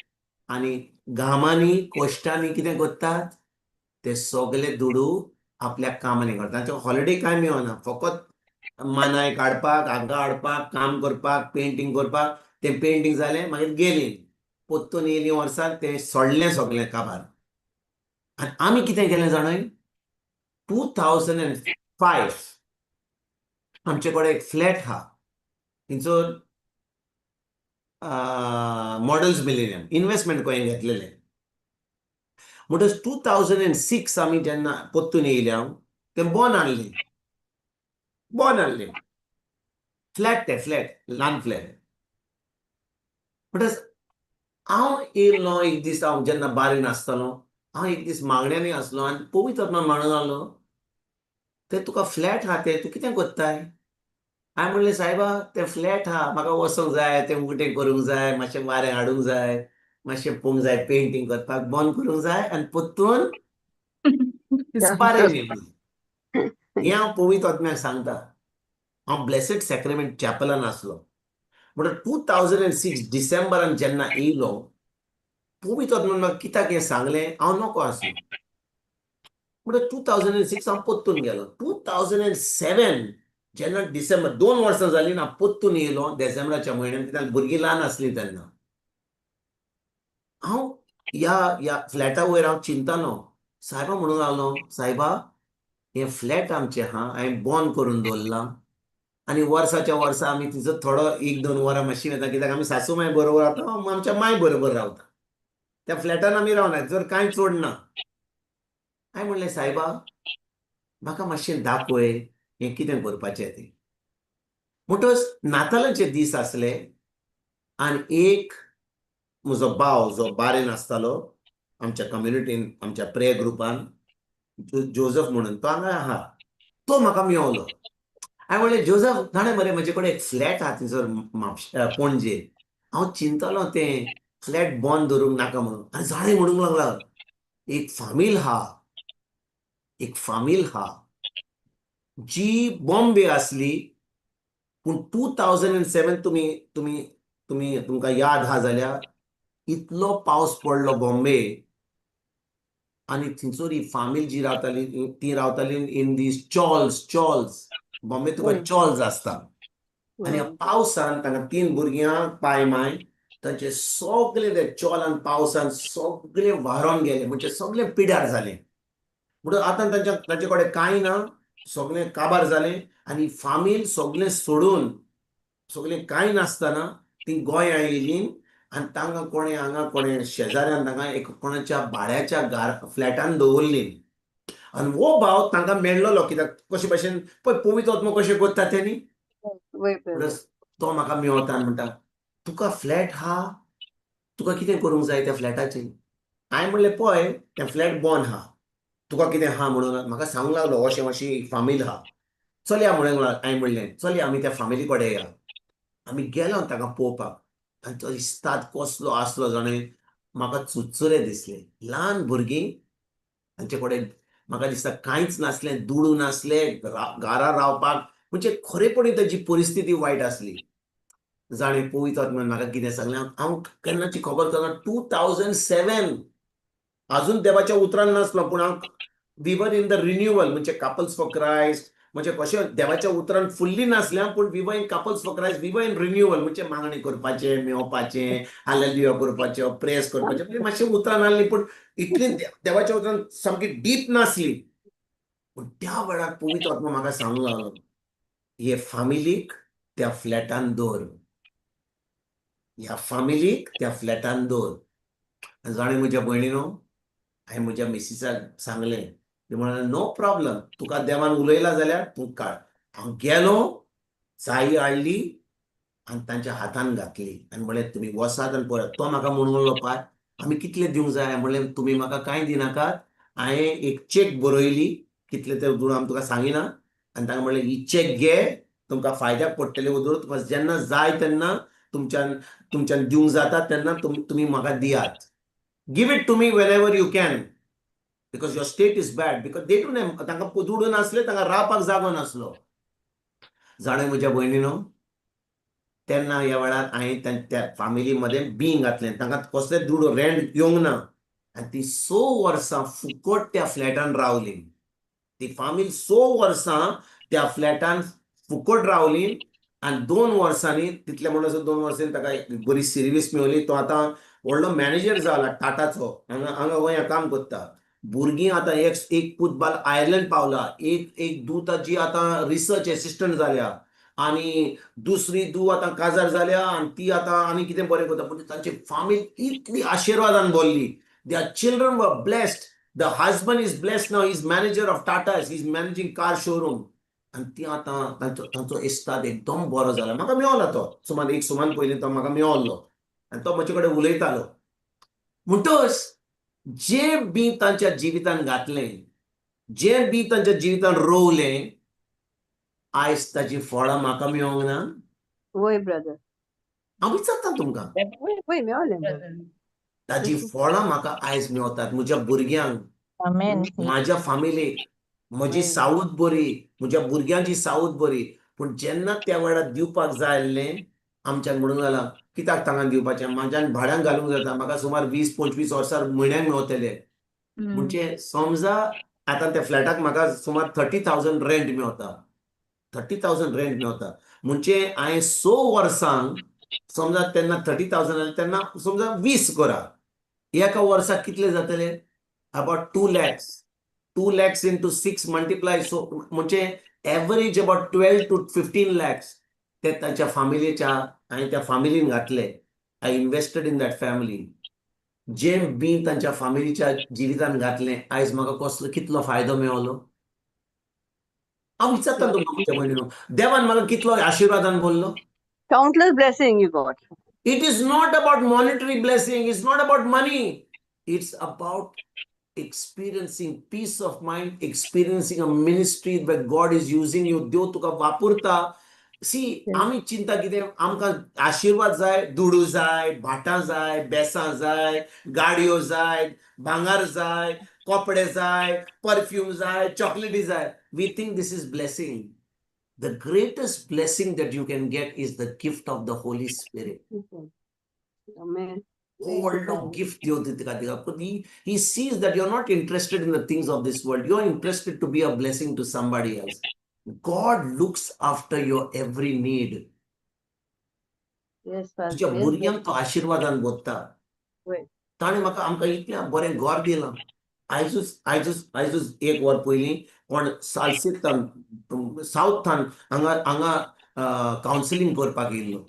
आनी घामांनी कश्टांनी कितें करतात? ते सगले दुडू आपल्या कामांनी करतात. तांचे हॉलिडे कांय मेळना, फकत मानाय काडपाक, हांगा हाडपाक, काम करपाक, पेंटींग करपाक. तें पेंटींग जालें, मागीर गेलीं, पोत्तून येयलीं वर्साक, तें सोडलें सगलें काबार. आनी आमी कितें केलें जाणय? 2005 आमचे कडेन एक फ्लॅट आहा थंयसर, मॉडल्स मिलेनियम इन्वेस्टमेंट खंय घेतलेलें. म्हणटच 2006 आमी जेन्ना पोत्तून येयल्या, तें बोन हाडलें, बोन हाडलें फ्लॅट, तें फ्लॅट, ल्हान फ्लॅट. म्हणटच हांव येयलो एक दीस, हांव जेन्ना बारीन आसतालो, हांव एक दीस मागण्यांनी आसलो आनी पवित्र आत्मा म्हणून जालो, ते तुका फ्लॅट आहा ते तूं कितें कोत्ताय? हांवें म्हणलें, सायबा, तें फ्लॅट आहा, म्हाका वचोंक जाय, तें उगटें करूंक जाय, मातशें वारें हाडूंक जाय, मातशें पळोवंक जाय, पेंटींग करपाक, बंद करूंक जाय आनी परतून बारें येवंक. हें हांव पवित्र आत्म्याक सांगता. हांव ब्लेसेड सॅक्रेमेंट चॅपलान आसलो. म्हणटा 2006 डिसेंबरान जेन्ना येयलो, पवित्र आत्म्यान म्हाका कित्याक हें सांगलें हांव नको आसलो. म्हणटा 2006 हांव परतून गेलो. 2007 जेन्ना डिसेंबर, 2 वर्सां जालीं ना, परतून येयलो डिसेंबराच्या म्हयन्यान, कित्याक भुरगीं ल्हान आसलीं तेन्ना. हांव ह्या ह्या फ्लॅटा वयर हांव चिंतालो. सायबा म्हणूंक लागलो, सायबा, हें फ्लॅट आमचें आहा, हांवें बंद करून दवरलां आनी वर्साच्या वर्सा आमी तिचो थोडो एक दोन वरां मातशी वता, कित्याक आमी सासू माय बरोबर रावता, आमच्या माय बरोबर रावता. त्या फ्लॅटान आमी रावना, जर कांय चड ना. हांवें म्हणलें, सायबा, म्हाका मातशें दाखय हें कितें करपाचें तें. म्हणटच नातालांचे दीस आसले आनी एक म्हजो भाव जो बारेन आसतालो आमच्या कम्युनिटीन, आमच्या प्रेयर ग्रुपान, जोजफ म्हणून, तो हांगा आहा, तो म्हाका मेवलो. हांवें हांवें म्हणलें, जोजफ, जाणा मरे, म्हजे कडेन एक फ्लॅट आहा थंयसर म्हापशा, पणजे. हांव चिंतलो तें फ्लॅट बंद दवरूंक नाका म्हणून. आनी जाणें म्हणूंक लागला, एक फामील हा, एक फामील हा जी बॉम्बे आसली, पूण 2007 तुमी तुमी तुमी तुमकां याद हा जाल्यार, इतलो पावस पडलो बॉम्बे आनी थंयसर ही फामील जी रावताली, ती रावताली इन these चॉल्स. चॉल्स, बॉम्बे तुका चॉल्स आसता. आनी ह्या पावसान तांकां तीन भुरग्यां, पाय माय, तांचे सगळे ते चॉलान पावसान सगळे व्हारोन गेले, म्हणजे सगळे पिड्यार जाले. म्हणून आतां तांचे कडेन कांय ना, सगळें काबार जालें. आनी फामील सगळें सोडून, सगळें कांय नासतना ती गोंया आयिल्ली. आनी तांकां कोणें हांगा कोणें शेजाऱ्यान तांकां एक कोणाच्या भाड्याच्या घर फ्लॅटान दवरली. आनी हो भाव तांकां मेळ्ळलो, कित्याक कशे भशेन पळय पवित्र आत्मो कशें करता तेणी.
वय ब्रदर.
प्लस तो म्हाका मेवता आनी म्हणटा, तुका फ्लॅट हा, तुका कितें करूंक जाय त्या फ्लॅटाचेर? हांवें म्हणलें, पळय, तें फ्लॅट बंद हा, तुका कितें हा म्हणून म्हाका सांगूंक लागलो, अशें अशी फामील हा, चलया म्हणूंक लागलो. हांवें म्हणलें, चलया, आमी त्या फामिली कडेन या. आमी गेलो ताका पळोवपाक. आनी तो इस्ताद कसलो आसलो जाणें, म्हाका चुरचुरे दिसले. ल्हान भुरगीं, तांचे कडेन म्हाका दिसता कांयच नासलें, दुडू नासले घरा रावपाक. म्हणजे खरेपणी ताची परिस्थिती वायट आसली. जाणें पवित्र आत्म्यान म्हाका कितें सांगलें, हांव केन्नाची खबर जाणा, 2007, अजून देवाच्या उतरान नासलो, पूण हांव we were in the renewal, म्हणजे कपल्स फॉर क्रायस्ट. म्हणजे कशें देवाच्या उतरान फुल्ली नासल्या, पूण we were in Couples for Christ, we were in renewal. म्हणजे मागणी करपाचें, मेवपाचें, हालेलुया करपाचें, प्रेस करपाचें. म्हणजे मातशें उतरान आसली, पूण इतली देवाच्या उतरान सामकी डीप नासली. पूण त्या वेळार पवित्र आत्मा म्हाका सांगूंक लागलो, हे फामिलीक त्या फ्लॅटान दवर, ह्या फामिलीक त्या फ्लॅटान दवर. जाणें म्हज्या भयणीनो, हांवें म्हज्या मिसिसाक सांगलें. ती म्हणाले, नो प्रॉब्लम, तुका देवान उलयला जाल्यार तूं काड. हांव गेलो, चावी हाडली आनी तांच्या हातान घातली आनी म्हणलें, तुमी वसात आनी पळयात. तो म्हाका म्हणूंक लागलो, पाय, आमी कितले दिवंक जाय? म्हणलें, तुमी म्हाका कांय दिनाकात. हांवें एक चॅक बरयली, कितले ते दुडू आमी तुका सांगिना. आनी तांकां म्हणलें, ही चॅक घे, तुमकां फायद्याक पडटले उदूर. तुका जेन्ना जाय तेन्ना तुमच्यान दिवंक जाता तेन्ना तुमी म्हाका दियात. Give it to me whenever you can, because your state is bad, because they don't have. तांकां दुडू नासले, तांकां रावपाक जागो नासलो. जाणें म्हज्या भयणीनो, तेन्ना ह्या वेळार हांवें त्या फामिली मदें बीं घातलें. तांकां कसलें दुडू रेंट येवंक ना आनी ती 6 वर्सां फुकट त्या फ्लॅटान रावली. ती फामील 6 वर्सां त्या फ्लॅटान फुकट रावली. आनी 2 वर्सांनी, तितले म्हणल्यार 2 वर्सांनी ताका एक बरी सर्वीस मेवली. तो आतां व्हडलो मॅनेजर जाला टाटाचो, हांगा हांगा गोंया काम करता. भुरगीं आतां एक एक पूत बाल आयर्लंड पावला, एक एक धूव ताजी आतां रिसर्च एसिस्टंट जाल्या आनी दुसरी धूव आतां काजार जाल्या आनी ती आतां आनी कितें बरें करता. पूण तांची फामील इतली आशिर्वादान भरली. Their children were blessed. The husband is blessed now. Is manager of Tata, is managing car showroom. आनी ती आतां तांचो इस्ताद एकदम बरो जाला. म्हाका मेवला तो सुमार एक सुमान पयलीं तो म्हाका मेवल्लो आनी तो म्हजे कडेन उलयतालो. म्हणटच जें बी तांच्या जिवितान घातलें, जें बी तांच्या जिवितान रोवलें, आयज ताची फळां म्हाका मेवंक ना?
वय ब्रदर.
हांव विचारता तुमकां.
वय वय, मेवलें ब्रदर.
ताजी फळां म्हाका आयज मेवतात, म्हज्या भुरग्यांक,
आमेन.
माझ्या फामिलीक. म्हजी
हय.
साऊद बरी, म्हज्या भुरग्यांची साऊद बरी. पूण जेन्ना त्या वेळार दिवपाक जाय आसलें, आमच्यान म्हणूंक जाला, कित्याक तांकां दिवपाचें? म्हाज्यान भाड्यान घालूंक जाता, म्हाका सुमार 20-25 वर्सां म्हयन्याक मेवतले. म्हणजे समजा आतां त्या फ्लॅटाक म्हाका सुमार 30,000 रेंट मेवता, 30,000 रेंट मेवता. म्हणजे हांवें 6 वर्सांक समजा तेन्ना 30,000 जालें तेन्ना, समजा 20 करा, एका वर्साक कितले जातले? About 2 lakhs. 2 lakhs into six multiply, so म्हणजे average about 12 to 15 lakhs ते ताच्या फामिलीच्या हांवें त्या फामिलीन घातले. I invested in that family. जें बी तांच्या फामिलीच्या जिवितान घातलें, आयज म्हाका कसलो कितलो फायदो मेवलो? हांव विचारता तुमकां, म्हज्या भयणीनो, देवान म्हाका कितलो आशिर्वादान भरलो?
Countless blessing you got.
It is not about monetary blessing. It's not about money. It's about Experiencing peace of mind, experiencing a ministry where God is using you. देव तुका वापरता. सी, आमी चिंता कितें, आमकां आशिर्वाद जाय, दुडू जाय, भाटां जाय, बेसां जाय, गाडयो जाय, भांगर जाय, कपडे जाय, परफ्यूम जाय, चॉकलेटी जाय. We think this is blessing. The greatest blessing that you can get is the gift of the Holy Spirit.
Amen.
हो व्हडलो गिफ्ट देव दिता तुका. But he sees that you're not interested in the things of this world. You're interested to be a blessing to somebody else. God looks after your every need.
Yes, Father.
तुज्या भुरग्यांक तो आशिर्वादान भरता.
वय.
ताणें म्हाका आमकां इतलें बरें घर दिलां. आयजूच आयजूच आयजूच एक वर पयलीं कोण सालसेतान, सावथान हांगा हांगा कावन्सिलींग करपाक येयल्लो.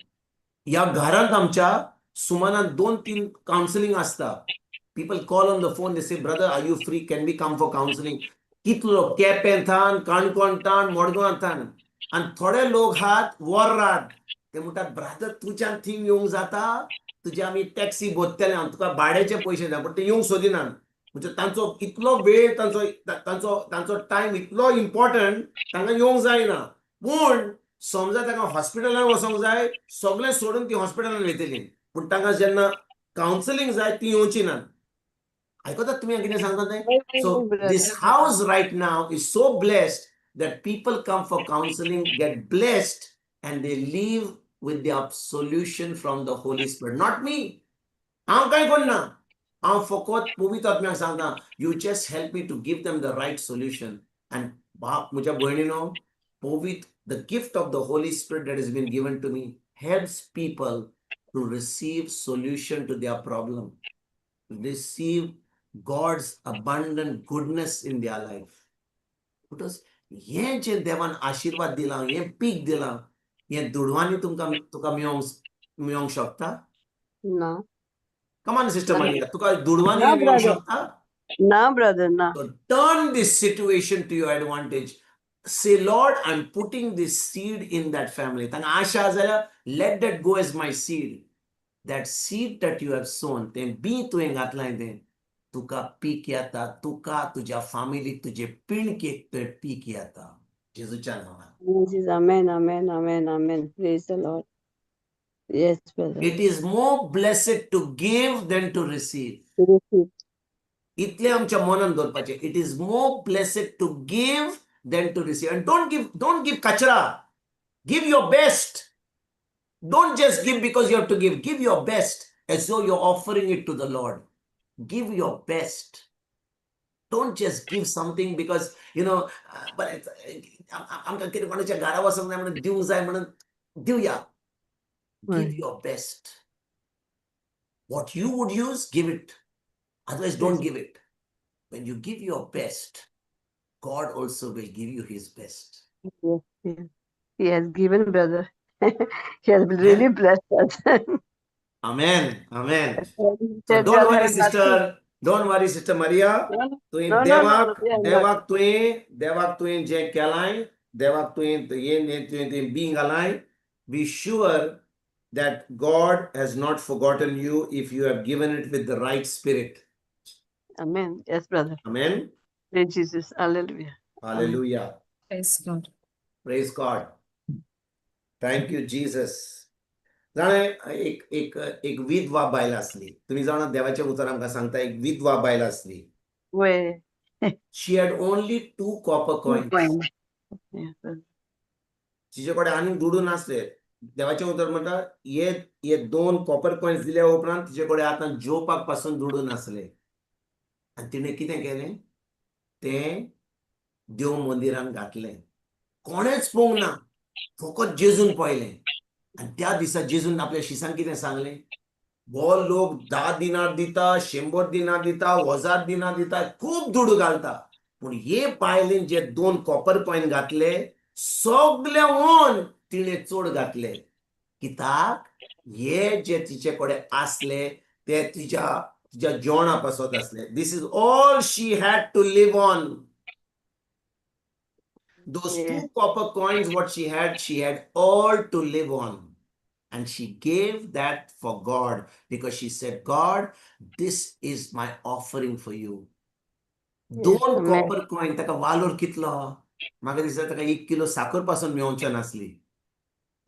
ह्या घरांत आमच्या सुमानान दोन तीन कावन्सिलींग आसता. People call on the phone, they say, "Brother, are you free? Can we come for counselling?" कितलो केपें, काणकोण, मडगांव. आनी थोडे लोक आहात वोर्रात, ते म्हणटात, "ब्रदर, तुज्यान थिंग येवंक जाता? तुजे आमी टॅक्सी भरतले, हांव तुका भाड्याचे पयशे दिता." पूण ते येवंक सोदिनात. म्हणजे तांचो इतलो वेळ, तांचो तांचो तांचो टायम इतलो इम्पॉर्टंट, तांकां येवंक जायना. पूण समजा तांकां हॉस्पिटलान वचोंक जाय, सगळें सोडून ती हॉस्पिटलान वयतली. पूण तांकां जेन्ना कावन्सिलींग जाय, ती येवची ना. आयकतात तुमी कितें सांगता तें? So this house right now is so blessed that people come for counseling, get blessed, and they leave with their solution from the Holy Spirit. Not me. हांव कांय करना. हांव फकत पवित्र आत्म्याक सांगता, "You just help me to give them the right solution." And बाप, म्हज्या भयणीनो, पवित्र, the gift of the Holy Spirit that has been given to me helps people to receive solution to their problem, receive God's abundant goodness in their life. Because हें जें देवान आशिर्वाद दिला, हें पीक दिलां, हें दुडवांनी तुमकां तुका मेळोंक मेळोंक शकता?
ना.
कमान सिस्टर मारिया, तुका दुडवांनी
ना,
मेळोंक
brother.
शकता?
ना ब्रदर, ना.
So turn this situation to your advantage. Say, "Lord, I'm putting this seed in that family." तांकां आशा जाल्यार, let that go as my seed. That seed that you have sown, तें बी तुवें घातलां तें तुका पीक येता. तुका, तुज्या फामिलीक, तुजे पिणकेक तें पीक येता जेजूच्या नांवान.
Jesus, amen, amen, amen, amen. Praise the Lord. Yes, brother.
It is more blessed to give than to receive.
Receive.
इतलें आमच्या मनान दवरपाचें. It is more blessed to give than to receive. And don't give कचरा. Give your best. Don't just give because you have to give. Give your best as though you're offering it to the Lord. Give your best. Don't just give something because but it's, आमकां कितें कोणाच्या घरा वचोंक जाय म्हणून दिवंक जाय म्हणून दिवया. Give your best. What you would use, give it. Otherwise, don't give it. When you give your best, God also will give you his best.
Yes. He has given, brother. He has really blessed us.
Amen. Amen.
He
So
said,
don't
"Well,
worry,
have
sister. Don't worry, Sister Maria.
No,
तुवें
no,
देवाक
no,
देवाक तुवें देवाक तुवें जें केलांय, देवाक तुवें हें तुवें तें बी घालाय, be sure that God has not forgotten you if you have given it with the right spirit.
Amen. Yes, brother.
Amen.
Praise Jesus. Hallelujah.
Hallelujah.
Praise God.
Praise God. Thank you, Jesus. जाणें, एक एक एक विधवा बायल आसली. तुमी जाणा, देवाचें उतर आमकां सांगता, एक विधवा बायल आसली.
Where?
She had only two copper coins.
Coin. Yes, brother.
तिचे कडेन आनीक दुडू नासले. देवाचें उतर म्हणटा, हे हे दोन कॉपर कॉयन्स दिल्या उपरांत तिचे कडेन आतां जेवपाक पासून दुडू नासले. आनी तिणें कितें केलें? तें देव मंदिरान घातलें. कोणेच पळोवंक ना, फकत जेजून पळयलें. आनी त्या दिसा जेजून आपल्या शिसांक कितें सांगलें? हो लोक 10 दिनार दिता, 100 दिनार दिता, 1000 दिनार दिता, खूब दुडू घालता. पूण हे बायलेन जे दोन कॉपर कॉयन घातले, सगळ्याहून तिणें चड घातले. कित्याक हे जे तिचे कडेन आसले ते तिच्या तिच्या जेवणा पासत आसले. This is all she had to live on. Those two copper coins, what she had all to live on. And she gave that for God because she said, "God, this is my offering for you." दोन copper coin ताका वालोर कितलो? म्हाका दिसता ताका 1 kilo साकर पासून मेळोवचे नासली.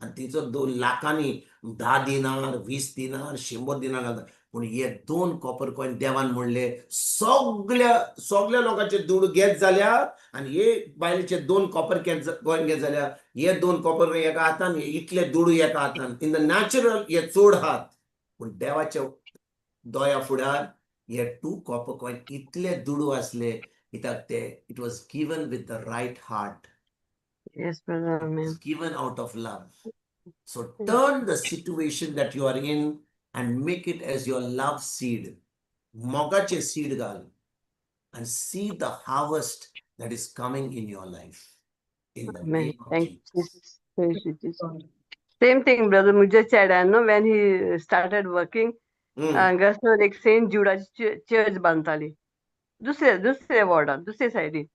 आनी तिचो 2 लाखांनी 10 दिनार, 20 दिनार, 100 दिनार घालता. पूण हे 2 कॉपर कॉइन देवान म्हणले सगल्या सगल्या लोकांचे दुडू घेत जाल्यार आनी हे बायलेचे 2 कॉपर कॉइन घेत जाल्यार हे 2 कॉपर कॉइन एका हातान, इतले दुडू एका हातान. इन the natural हे चड हात, पूण देवाच्या दोया फुडार हे 2 कॉपर कॉइन इतले दुडू आसले कित्याक ते it was given with the right heart.
Yes, brother. Amen.
Given out of love. So turn the situation that you are in and make it as your love seed. मोगाचे seed घाल and see the harvest that is coming in your life. In the
Amen.
name of
Thank you,
Jesus.
Jesus. Praise you, Jesus. Same thing, brother. मुझे चेड्यान न्हू when he started working, हांगासर एक Saint जुडाची church बांदताली दुसरे दुसरे वॉर्डान, दुसरे सायडीन.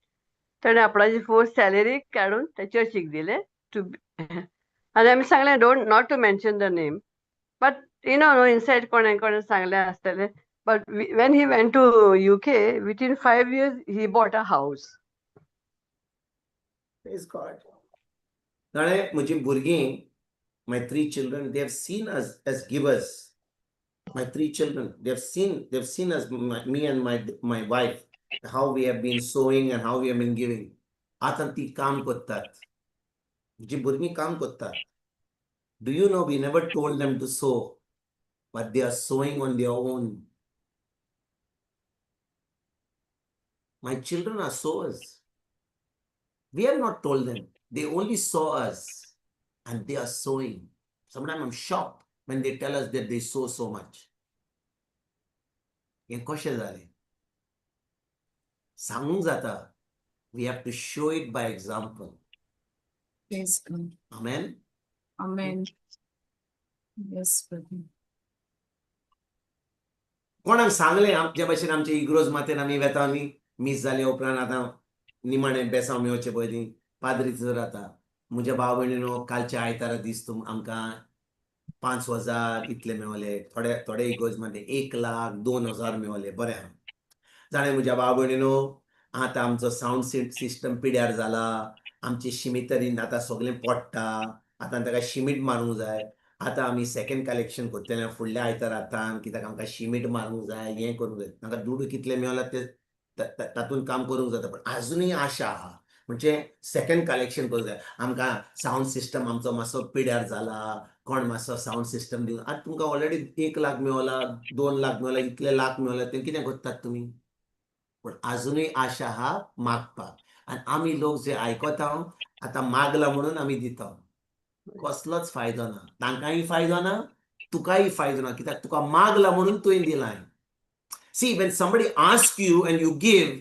ताणें आपणाची फोर्थ सॅलरी काडून त्या चर्चीक दिले टू. आनी आमी सांगलें don't not to mention the name, but you know न्हू इनसायड कोणें कोणें सांगलें आसतलें. But when he went to UK, within 5 years he bought a house.
Praise God. ताणें म्हजी भुरगीं, my 3 children, they have seen us as givers. My 3 children, they've seen us, me and my wife, how we have been sowing and how we have been giving. आतां ती काम करतात, जी भुरगीं काम करतात. Do you know we never told them to sow, but they are sowing on their own. My children are sowers. We have not told them. They only saw us and they are sowing. Sometimes I'm shocked when they tell us that they sow so much. हें कशें जालें सांगूंक जाता. We have to show it by example.
Praise God.
Amen.
Amen. Yes, brother.
कोणाक सांगलें आमचे भशेन आमचे इग्रोज मातेन आमी वेता, आमी मीस जाले उपरांत आतां निमाणें बेसांव मेवचे पयलीं पाद्री थंयसर आतां म्हज्या भाव भयणीनो कालच्या आयतारा दीस तुम आमकां 5,000 इतले मेवले, थोडे थोडे इगोर्ज मध्ये 1 लाख 2,000 मेवले. बरें आहा जाणें म्हज्या भाव भयणीनो, आतां आमचो सावंड सिस्टम पिड्यार जाला, आमची शिमितरीन आतां सगळें पडटा, आतां ताका शिमीट मारूंक जाय. आतां आमी सेकंड कलेक्शन करतले फुडल्या आयतारा आतां, कित्याक आमकां शिमीट मारूंक जाय, हें करूंक जाय. तांकां दुडू कितले मेवला ते तातूंत काम करूंक जाता, पण आजुनूय आशा आहा. म्हणजे सेकंड कलेक्शन करूंक जाय आमकां. सावंड सिस्टम आमचो मातसो पिड्यार जाला, कोण मातसो सावंड सिस्टम दिवन. आतां तुमकां ऑलरेडी 1 लाख मेवला, 2 लाख मेवला, इतले लाख मेवला, ते कितें करतात तुमी? पूण आजुनूय आशा आहा मागपाक. आनी आमी लोक जे आयकता आतां मागला म्हणून आमी दिता, कसलोच फायदो ना. तांकांय फायदो ना, तुकाय फायदो ना, कित्याक तुका मागला म्हणून तुवें दिलां. See, when somebody asks you and you give,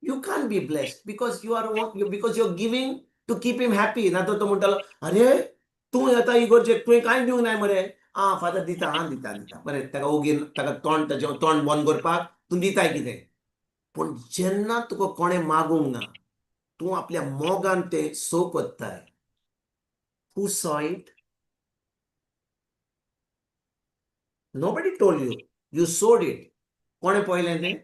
you can't be blessed because you are because you're giving to keep him happy. ना तो म्हणटालो, अरे तूं येता इगोर्जेक, तुवें कांय दिवंक नाय मरे. आं फादर दिता, आं दिता दिता, बरें. ताका ओगी ताका तोंड ताचें तोंड बंद करपाक तूं दिताय कितें. पूण जेन्ना तुका कोणें मागूंक ना, तूं आपल्या मोगान तें सो करताय. Who saw it? Nobody told you. You sowed it. कोणें पळयलें तें?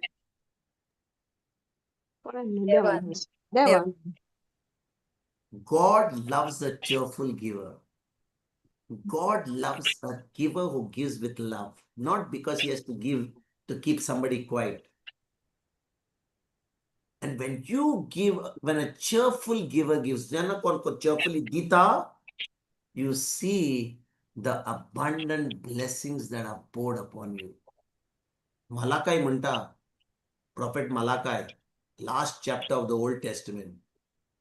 देवान, देवान.
God loves a cheerful giver. God loves a giver who gives with love, not because he has to give to keep somebody quiet. And when you give, when a cheerful giver gives, जेन्ना कोण cheerfully दिता, you see the abundant blessings that are poured upon you. Malachi म्हणटा, Prophet Malachi, last chapter of the Old Testament,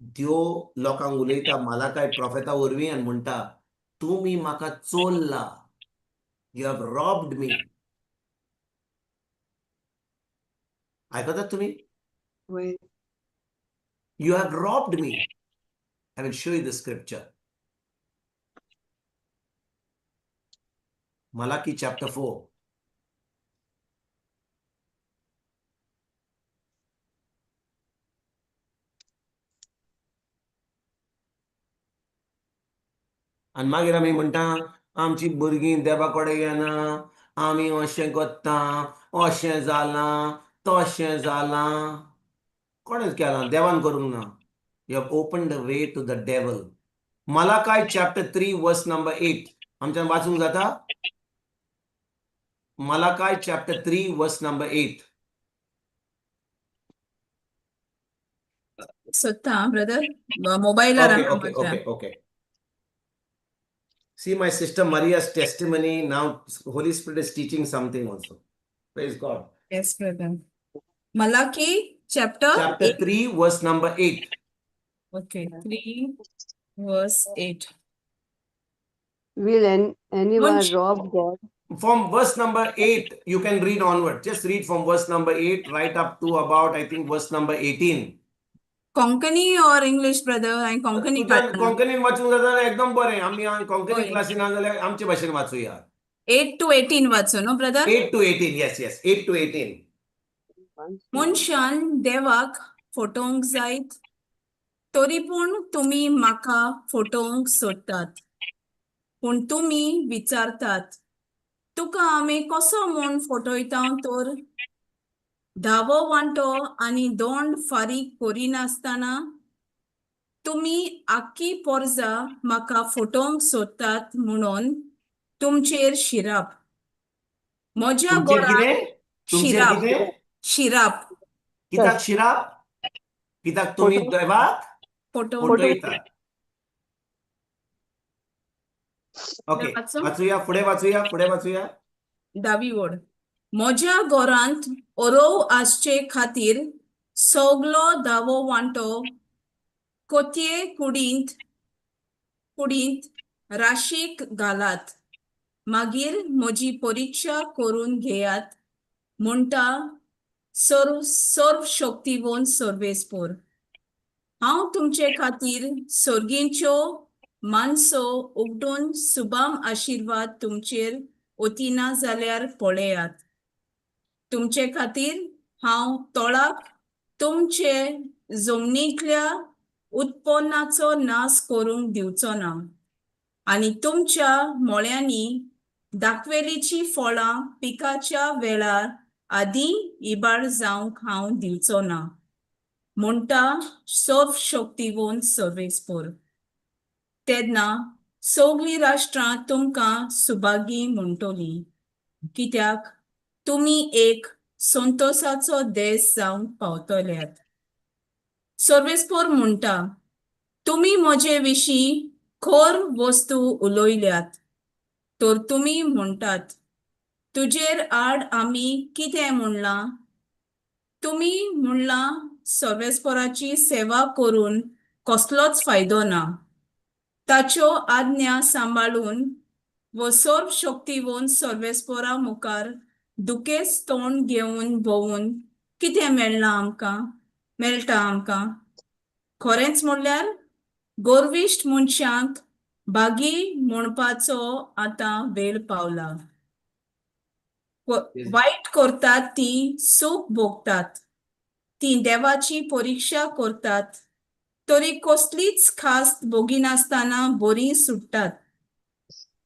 देव लोकांक उलयता मलाकाय प्रोफेता वरवीं आनी म्हणटा, तुमी म्हाका चोरला, you have robbed me. आयकतात तुमी?
वय.
You have robbed me. I will show you the scripture. Malachi chapter 4. आनी मागीर आमी म्हणटा आमची भुरगीं देवा कडेन येना, आमी अशें करता, अशें जालां, तशें जालां. कोणें केलां? देवान करूंक ना. You have open the way to the devil. Malachi chapter 3 verse number 8 आमच्यान वाचूंक जाता? Malachi chapter 3 verse number 8.
सोदता ब्रदर, मोबायलार.
Okay, okay, okay, okay. See my sister Maria's testimony. Now Holy Spirit is teaching something also. Praise God.
Yes brother. Malachi chapter
Chapter 3 verse number 8.
Okay, 3 verse 8.
Will anyone rob God?
From verse number 8, you can read onward. Just read from verse number 8 right up to about, I think, verse number 18.
Konkani or English, brother? हांवें कोंकणी
तुज्यान
काडला.
कोंकणीन वाचूंक जाता जाल्यार एकदम बरें. आमी कोंकणी
हय.
क्लासीन ना जाल्यार आमचे भाशेन वाचुया.
8 to 18 वाचूं न्हू brother?
8 to 18, yes, 8 to 18.
मनशान देवाक फटोवंक जायत, तरी पूण तुमी म्हाका फटोवंक सोदतात. पूण तुमी विचारतात, तुका आमी कसो म्हूण फटयता तर? धावो वांटो आनी दोंड फारीक करिनासतना तुमी आख्खी पोरजा म्हाका फटोवंक सोदतात म्हणून तुमचेर शिराप. म्हज्या
तुमचेर
घरांत
कितें? तुमचेर
शिराप.
कितें?
शिराप.
कित्याक शिराप? कित्याक तुमी देवाक
फटोवंक.
फटयतात. ओके.
वाचूं?
वाचुया, फुडें वाचुया, फुडें वाचुया.
दावी ओड. म्हज्या घरांत ओरोव आसचे खातीर सगलो दावो वांटो कोथये कुडींत राशीक घालात, मागीर म्हजी परिक्षा करून घेयात, म्हणटा सर्व सर्व शक्तिवंत सर्वेस्पोर. हांव तुमचे खातीर सर्गींच्यो मानसो उगडून सुबाम आशिर्वाद तुमचेर ओतिना जाल्यार पळयात. तुमचे खातीर हांव तोळाक तुमचे जमनींतल्या उत्पन्नाचो नाश करूंक दिवचो ना आनी तुमच्या मोळ्यांनी दाखवेलीचीं फळां पिकाच्या वेळार आदीं इबाड जावंक हांव दिवचो ना, म्हणटा सर्व शक्तिवंत सर्वेस्पोर. तेन्ना सगळीं राष्ट्रां तुमकां सुभागी म्हणटलीं, कित्याक तुमी एक संतोसाचो देश जावंक पावतल्यात. सर्वेस्पोर म्हणटा, तुमी म्हजे विशीं खोर वस्तू उलयल्यात. तर तुमी म्हणटात, तुजेर आड आमी कितें म्हणलां? तुमी म्हणलां, सर्वेस्पोराची सेवा करून कसलोच फायदो ना. ताच्यो आज्ञा सांबाळून वो सर्व शक्तिवंत सर्वेस्पोरा मुखार दुखेस्त तोंड घेवन भोंवून कितें मेळ्ळां आमकां, मेळटा आमकां? खरेंच म्हणल्यार गोरविश्ट मनशांक भागी म्हणपाचो आतां वेळ पावला. वायट करतात ती सूख भोगतात. ती देवाची परिक्षा करतात, तरी कसलीच खास्त भोगिनासतना बरीं सुट्टात.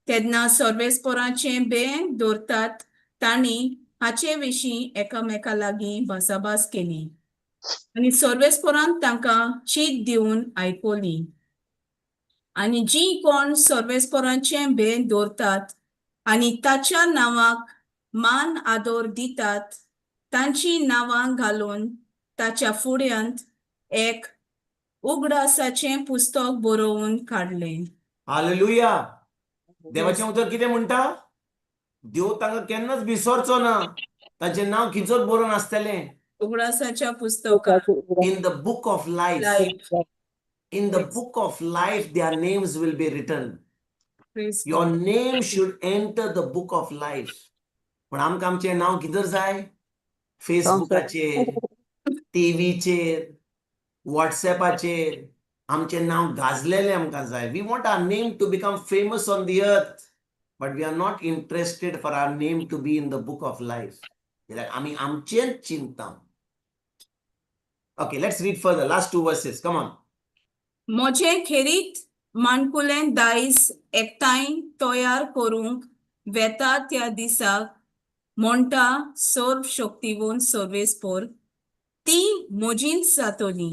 तेन्ना सर्वेस्पोराचें बें दवरतात तांणी हाचे विशीं एकामेका लागीं भासाभास केली आनी सर्वेस्पोरान तांकां चीत दिवन आयकली. आनी जीं कोण सर्वेस्पोराचें भें दवरतात आनी ताच्या नांवाक मान आदर दितात, तांचीं नांवां घालून ताच्या फुड्यांत एक उगडासाचें पुस्तक बरोवन काडलें.
हालेलुया. देवाचें उतर कितें म्हणटा? देव तांकां केन्नाच विसरचो ना. ताचें नांव खिचोत बरोवन आसतलें.
उगडासाच्या पुस्तकात.
In the book of life.
Life.
In the book of life their names will be written.
Praise
Your
God.
Name should enter the book of life. पण आमकां आमचें नांव कितें जाय? फेसबुकाचेर, टीव्हीचेर, वॉट्सॅपाचेर आमचें नांव गाजलेलें आमकां जाय. We want our name to become famous on the earth, but we are not interested for our name to be in the book of life. कित्याक आमी आमचेंच चिंतता. Okay, let's read further. Last two verses, come on.
म्हजें खेरीत माणकुलें दायज एकठांय तयार करूंक वेता त्या दिसाक, म्हणटा सर्व शक्तिवंत सर्वेस्पोर. ती म्हजींच जातली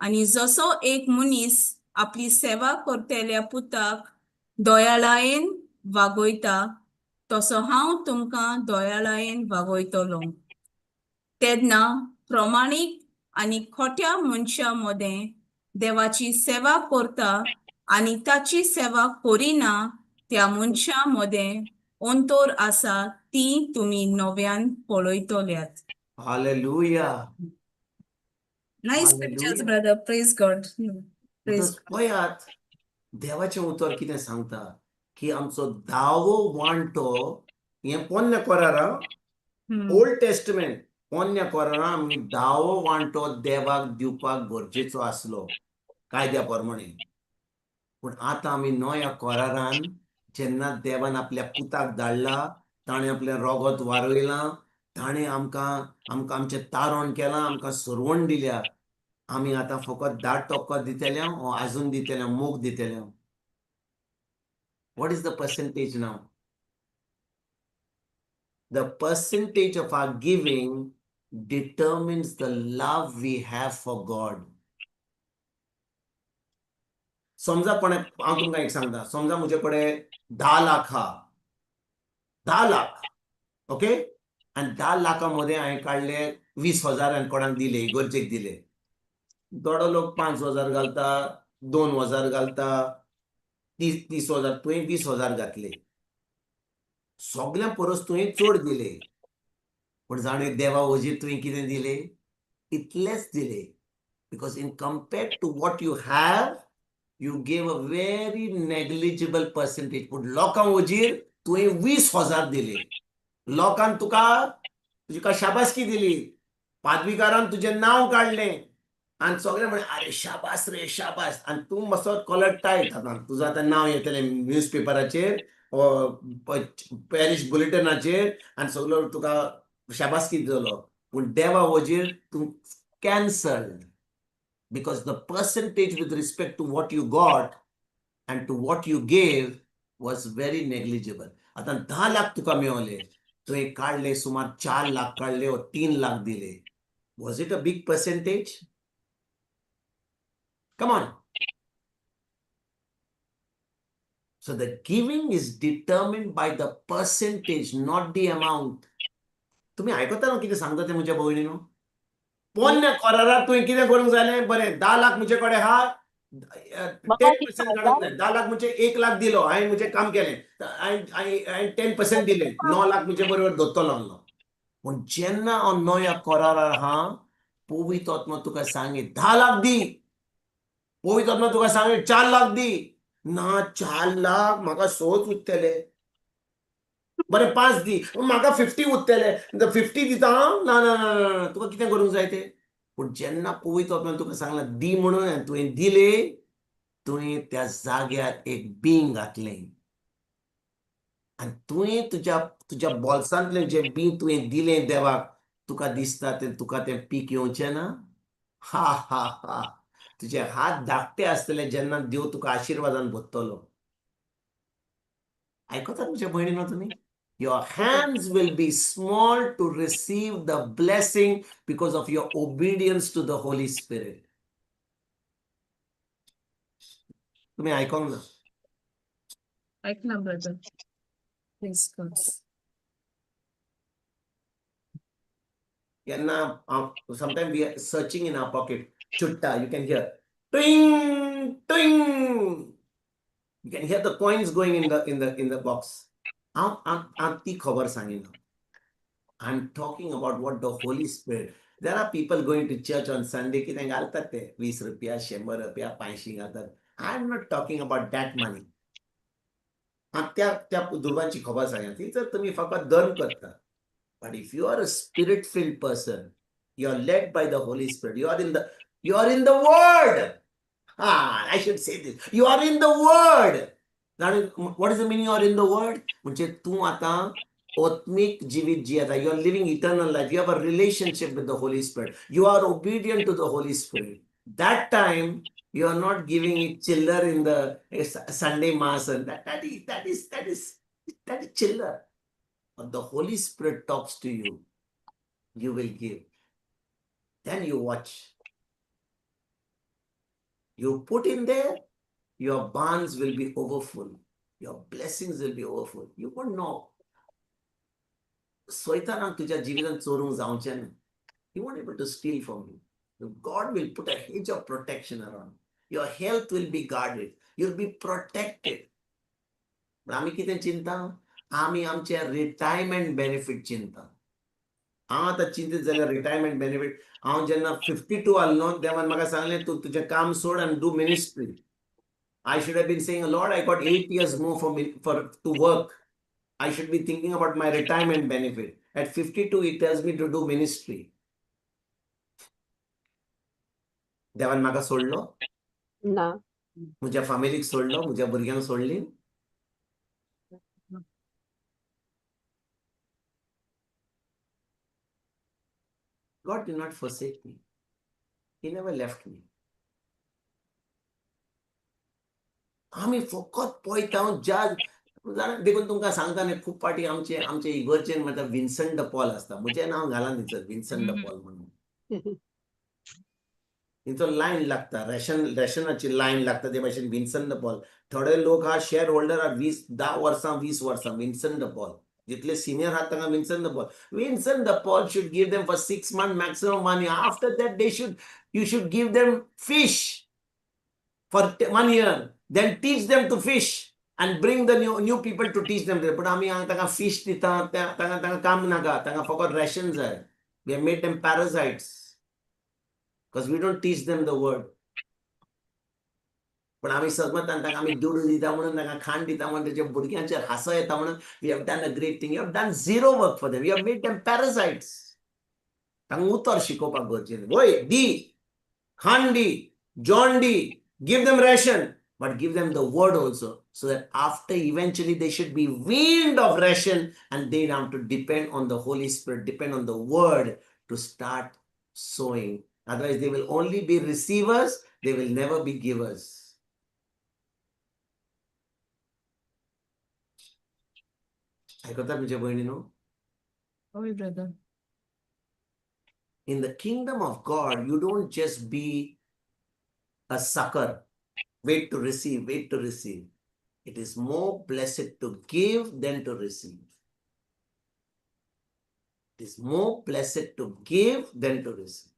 आनी जसो एक मनीस आपली सेवा करतल्या पुताक दयाळायेन वागयता तसो हांव तुमकां दयाळायेन वागयतलो. तेन्ना प्रमाणीक आनी खोट्या मनशां मदें देवाची सेवा करता आनी ताची सेवा करिना त्या मनशां मदें अंतर आसा ती तुमी नव्यान पळयतल्यात.
Hallelujah.
Nice scriptures,
hallelujah.
Brother. Praise God. Praise.
म्हणटच पळयात देवाचें उतर कितें सांगता की आमचो दावो वांटो हें पोन्न्या कोरारा, ओल्ड टेस्टमेंट, पोन्न्या कोरारा आमी दावो वांटो देवाक दिवपाक गरजेचो आसलो कायद्या प्रमाणे. पूण आतां आमी नव्या कोरारान जेन्ना देवान आपल्या पुताक धाडला, ताणें आपलें रोगत वारयलां, ताणें आमकां आमकां आमचें तारण केलां, आमकां सरवण दिल्या, आमी आतां फकत 10% दितले वो आजून दितले, मोग दितले. What is the percentage now? The percentage of our giving determines the love we have for God. समजा कोणे, हांव तुमकां एक सांगता, समजा म्हजे कडेन 10 लाख आहा, 10 लाख, ओके, आनी 10 लाखां मदें हांवें काडले 20,000 आनी कोणाक दिले, इगर्जेक दिले. थोडो लोक 5,000 घालता, 2,000 घालता, 30,000, तुवें 20,000 घातले, सगळ्यां परस तुवें चड दिले. पूण जाणें देवा वजीर तुवें कितें दिले? इतलेच दिले. Because in compared to what you have, you gave a very negligible percentage. पूण लोकां वजीर तुवें 20,000 दिले, लोकान तुका तुका शाबासकी दिली, पादविकारान तुजें नांव काडलें आनी सगळे म्हणे अरे शाबास रे शाबास, आनी तूं मातसो कॉलर टायट आतां तुजो आतां नांव येतलें न्यूज पेपराचेर, पॅरीश बुलेटिनाचेर, आनी सगळो तुका शाबासकी दितलो. पूण देवा वजीर तूं cancelled, because the percentage with respect to what you got and to what you gave was very negligible. आतां 10 लाख तुका मेवले, तुवें काडले सुमार 4 लाख काडले वो 3 लाख दिले. Was it a big percentage? Come on. So the giving is determined by the percentage, not the amount. तुम्ही आयकता न्हू कितें सांगता तें म्हज्या भयणीनो? पोन्न्या कोराराक तुवें कितें करूंक जालें? बरें, 10 लाख म्हजे कडेन आहा, 10% काडूंक जाय, 10 लाख म्हणजे 1 लाख दिलो, हांवें म्हजें काम केलें, हांवें 10% दिलें, 9 लाख म्हजे बरोबर दोत्तलो आहलो. पूण जेन्ना हांव नव्या कोरारार आहा, पवित्र आत्मा तुका सांगे 10 लाख दी, पवित्र आत्मा तुका सांगे 4 लाख दी. ना, 4 लाख म्हाका 6 उरतले, बरें 5 दी, म्हाका 50 उरतले, 50 दिता हांव. ना ना ना ना, तुका कितें करूंक जाय तें. पूण जेन्ना पवित्र आत्मान तुका सांगलां दी म्हणून, तुवें दिले, तुवें त्या जाग्यार एक बींग घातलें आनी तुवें तुज्या तुज्या बोल्सांतलें जें बीं तुवें दिलें देवाक, तुका दिसता तें तुका तें पीक येवचें ना. हा हा हा, तुजे हात धाकटे आसतले जेन्ना देव तुका आशिर्वादान भरतलो. आयकतात म्हज्या भयणीनो तुमी? Your hands will be small to receive the blessing because of your obedience to the Holy Spirit. तुम्ही आयकोंक ना?
ऐक ना brother. Praise God.
केन्ना sometimes we are searching in our pocket, chutta, you can hear twing twing, you can hear the coins going in the in the in the box. हांव हांव ती खबर सांगिना. I am talking about what the Holy Spirit. There are people going to church on Sunday, कितें घालतात ते 20 रुपया, 100 रुपया, 500 घालतात. I am not talking about that money. हांव त्या त्या दुर्वांची खबर सांगिना. ती तर तुमी फकत धर्म करता. But if you are a spirit filled person, you are led by the Holy Spirit, you are in the word. I should say this, you are in the word. What is the meaning are in the word? म्हणजे तूं आतां आत्मीक जिवीत जियेता, you are living eternal life, you have a relationship with the Holy Spirit, you are obedient to the Holy Spirit. That time you are not giving it chillar in the Sunday mass, and that is chillar. But the Holy Spirit talks to you, you will give. Then you watch. You put in there, your barns will be overfull. Your blessings will be overfull. You won't know. सैतानाक तुज्या जिवितांत चोरूंक जावचें ना. He won't able to steal from you. God will put a hedge of protection around. Your health will be guarded. You'll be protected. पण आमी कितें चिंता? आमी आमचे रिटायरमेंट बेनिफीट चिंता. हांव आतां चिंतीत जाल्यार रिटायरमेंट बेनिफीट. हांव जेन्ना 52 आसलो, देवान म्हाका सांगलें, तूं तुजें काम सोड आनी do ministry. I should have been saying, "Lord, I got 8 years more for me for to work. I should be thinking about my retirement benefit." At 52, he tells me to do ministry. देवान म्हाका सोडलो?
ना.
म्हज्या फामिलीक सोडलो? म्हज्या भुरग्यांक सोडली? God did not forsake me. He never left me. आमी फकत पळयता ज्या जाणा. देखून तुमकां सांगता न्ही, खूब फावटी आमचे आमचे इगर्जेन म्हणटा विन्संट ड पॉल आसता. म्हजें नांव घाला थंयसर विन्संट ड पॉल म्हणून. तेंचो लायन लागता, रेशन रेशनाची लायन लागता ते भाशेन विन्संट ड पॉल. थोडे लोक हा शेअर होल्डर आहा 20 10 वर्सां, 20 वर्सां विन्संट ड पॉल. जितले सिनियर आहात तांकां विन्संट ड Paul. Vincent de Paul should give them for 6 months, maximum one year. After that, they should you should give them fish for one year. Then teach them to fish and bring the new people to teach them. But आमी हांगा तांकां fish दिता, तांकां तांकां काम नाका, तांकां फकत ration जाय. We have made them parasites because we don't teach them the word. पण आमी समजता तांकां आमी दुडू दिता म्हणून, तांकां खाण दिता म्हणून, तेच्या भुरग्यांचेर हांसो येता म्हणून we have done a great thing. You have done zero work for them. You have made them parasites. तांकां उतर शिकोवपाक गरजेचें. वय दी, खाण दी, John the, give them ration, but give them the word also, so that after eventually they should be weaned of ration and they have to depend on the Holy Spirit, depend on the word to start sowing. Otherwise, they will only be receivers, they will never be givers. आयकता म्हज्या भयणीनो?
हय brother.
In the kingdom of God, you don't just be a sucker, wait to receive, wait to receive. It is more blessed to give than to receive. It is more blessed to give than to receive.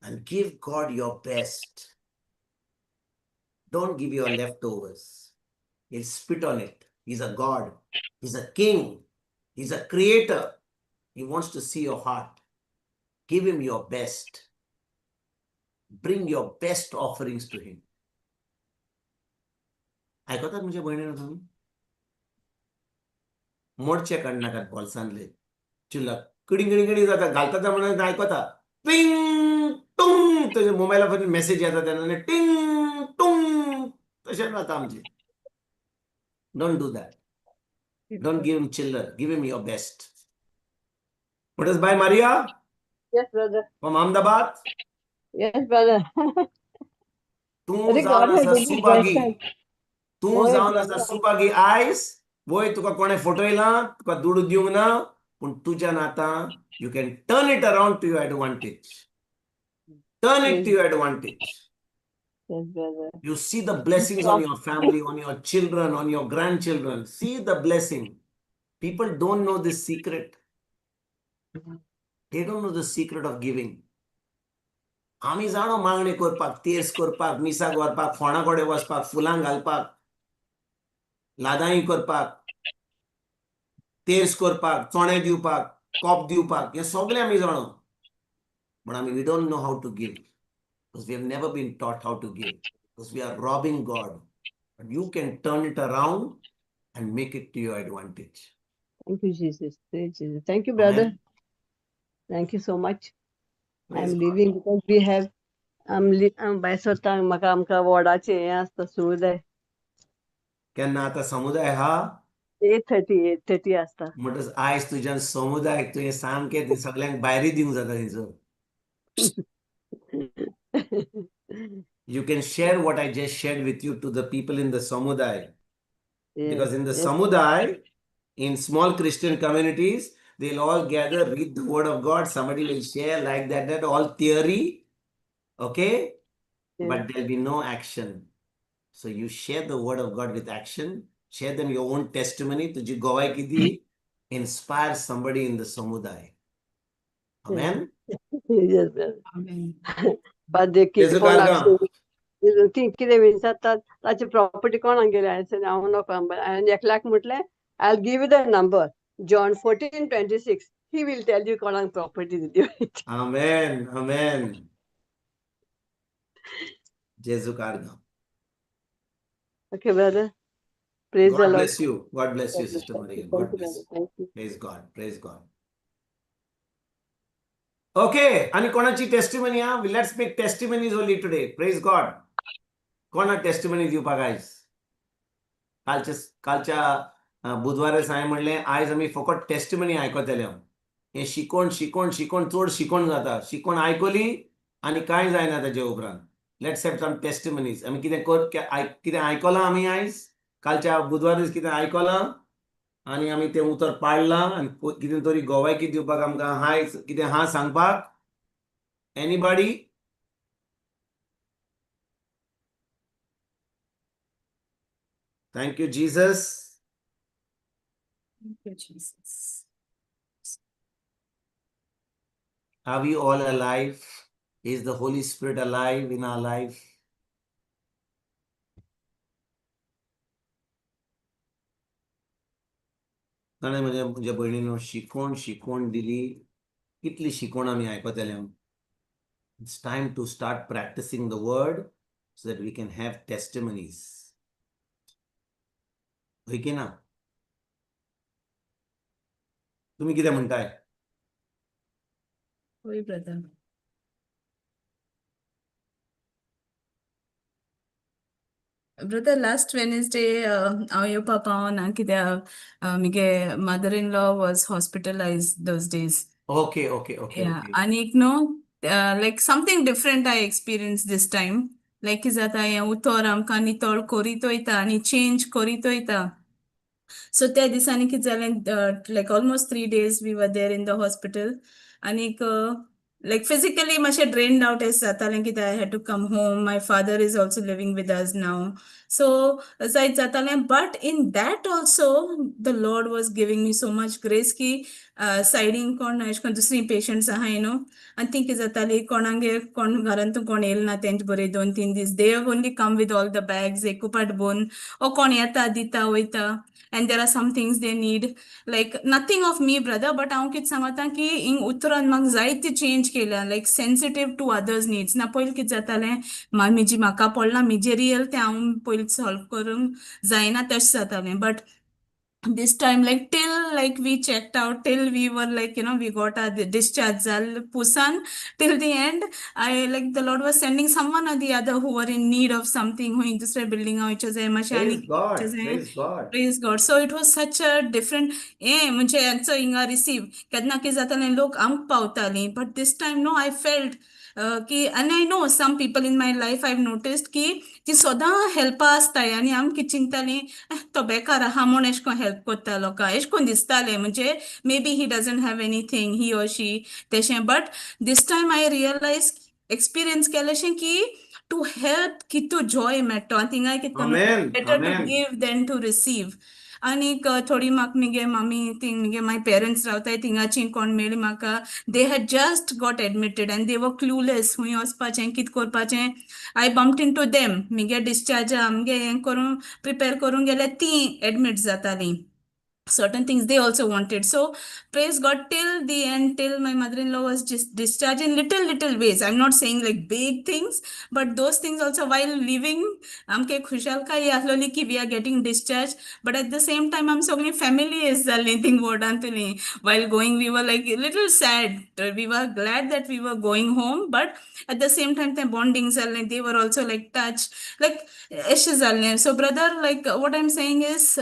And give God your best. Don't give your leftovers. He'll spit on it. He's a God. He's a king. He's a creator. He wants to see your heart. Give him your best. Bring your best offerings to him. आयकतात म्हज्या भयणीनो तुमी? मोडचे काडनाकात बोल्सांतले. चिल्लर किडींग किडींग किडींग जाता, घालता म्हणून आयकता, टिंग टुंग. तुज्या मोबायला वयल्यान मेसेज येता तेन्ना टिंग टुंग तशें जाता आमचें. Don't do that. Don't give him चिल्लर. Give him your best. What is by Maria
Yes, brother.
From Ahmedabad?
Yes, brother.
तूं
अरे
जावन
God
आसा
has
सुभागी. तूं
वय
जावन आसा सुभागी आयज. वय, तुका कोणें फटयलां, तुका दुडू दिवंक ना, पूण तुज्यान आतां you can turn it around to your advantage. Turn it to your advantage.
Yes, brother.
You see the blessings on your family, on your children, on your grandchildren. See the blessing. People don't know this secret. They don't know the secret of giving. आमी जाणो मागणी करपाक, तेर्स करपाक, मिसाक व्हरपाक, फोंडा कडेन वचपाक, फुलां घालपाक, लादाई करपाक, तेर्स करपाक, चणे दिवपाक, कोप दिवपाक, हें सगळें आमी जाणो. पण आमी we don't know how to give because we have never been taught how to give, because we are robbing God. But you can turn it around and make it to your advantage.
Thank you, Jesus. Thank you, Jesus. Thank you, brother.
Amen.
Thank you so much.
Praise
I'm
God.
Leaving because we have I'm li I'm भायर सरता. म्हाका आमकां वॉर्डाचें हें आसता समुदाय.
केन्ना आतां समुदाय हा?
8:30, 8:30 आसता.
म्हणटच आयज तुज्यान समुदाय तुवें सामकें ते सगळ्यांक भायरी दिवंक जाता थंयसर. You can share what I just shared with you to the people in the samuday. Because in the samuday, in small Christian communities, They'll all gather, read the word of God, somebody will share like that, that all theory, okay? But there'll be no action. So you share the word of God with action, share them your own testimony, तुझी गवाही दी, inspire somebody in the समुदाय. Amen?
Yes, brother.
Amen.
But they
तेजो
keep on
कारगां.
asking, ती कितें विचारतात ताची property कोणाक गेली? हांवें हांव नको. हांवें एकल्याक म्हटलें, I give you the number, John 14:26, he will tell you कोणाक प्रॉपर्टी दिली.
Amen. Amen. जेजू कारगां.
Okay brother, praise the
God
Lord.
bless you. God bless you, Sister Maria. God bless.
Thank you.
Praise God. Praise God. Okay. आणि कोणाची testimony हा? Let's make testimonies only today. Praise God. कोणा testimony दिवपाक आयज? कालच्या कालच्या बुधवारा हांवें म्हणलें, आयज आमी फकत टेस्टिमनी आयकतले. हें शिकोण शिकोण शिकोण चड शिकोण जाता. शिकोण आयकली आनी कांय जायना ताजे उपरांत. Let's have some testimonies. आमी कितें कर, कितें आयकलां आमी आयज, कालच्या बुधवार दीस कितें आयकलां आनी आमी तें उतर पाळ्ळां आनी कितें तरी गोवायकी दिवपाक आमकां हाय, कितें हा सांगपाक? Anybody? Thank you Jesus.
Thank you, Jesus.
Are we all alive? Is the Holy Spirit alive in our life? ताणें म्हज्या म्हज्या भयणीनो शिकवण शिकवण दिली. कितली शिकवण आमी आयकतले? It's time to start practicing the word so that we can have testimonies. हय की ना? तुमी कितें म्हणटाय?
होय brother. Brother, last Wednesday हांव येवपा पावना कित्याक मुगे mother in law was hospitalized those days.
Okay okay okay
Yeah,
okay.
आनीक न्हू, like something different I experience this time. Like कितें जाता, हें उतर आमकां नितळ करीत वयता आनी चेंज करीत वयता. सो त्या दिसांनी कितें जालें, like almost 3 days we were there in the hospital आनीक लायक फिजिकली मातशें ड्रेन्ड आवट अशें जातालें कित्याक I had to come home. My father is also living with us now, so जायत जातालें. But in that also the Lord was giving me so much grace की सायडीन कोण अशें करून दुसरी पेशंट्स आहाय न्हू, आनी ती कितें जाताली, कोणागेर कोण घरांत कोण येयलो ना तेंचे बरे 2-3 दीस, they have only come with all the bags, एक पाट भरून ओ कोण येता दिता वयता, and there are some things they need. Like nothing of me, brother, but हांव कितें सांगता की हिंग उतरान म्हाका जायते चेंज केल्या, like sensitive to others needs. ना पयलीं कितें जातालें, म्हजी म्हाका पडलां, म्हजें रियल तें हांव पयलीं सॉल्व करूंक जायना तशें जातालें. But this time, like till like we checked out, till we were like we got our discharge zal pusan, till the end, I like the Lord was sending someone or the other who were in need of something, who in this building which is
Praise God. Praise God.
Praise God. So it was such a different म्हणजे यांचो हिंगा receive केन्ना कितें जातालें, लोक आमकां पावतालीं, but this time no, I felt की, आनी I know some people in my life, I have noticed की ती सदां हेल्पा आसताय आनी आमी कितें चिंततालीं, तो बेकार आहा म्हूण एशें कोन्न हेल्प करता लोकांक, एशें कोन्न दिसतालें, म्हणजे maybe he doesn't have anything, he or she, तेशें. But this time I realize, experience केलें की टू हेल्प कितू जॉय मेळटा. आनी थिंगाय कितें,
Amen.
Better to
Amen.
Give than to receive. आनीक थोडी म्हाका मुगे मामी थिंग, मुगे माय पेरंट्स रावताय थिंगाची कोण मेळ्ळी म्हाका, they had just got admitted and they were clueless खूंय वचपाचें, कितें करपाचें. I bumped into them. मुगे डिस्चार्ज आमगे हें करून प्रिपेर करूंक गेल्यार ती एडमीट जातालीं. Certain things they also wanted. So praise God, till the end, till my mother-in-law was just discharged, in little little ways. I'm not saying like big things, but those things also, while leaving, आमके खुशालकाय आसलोली की we are getting discharged, but at the same time आम सगळी family is जाल्ली thing वॉर्डांतली. While going we were like little sad. We were glad that we were going home, but at the same time ते bonding जाल्लें, they were also like touched, like अशें जाल्लें. So brother, like what I'm saying is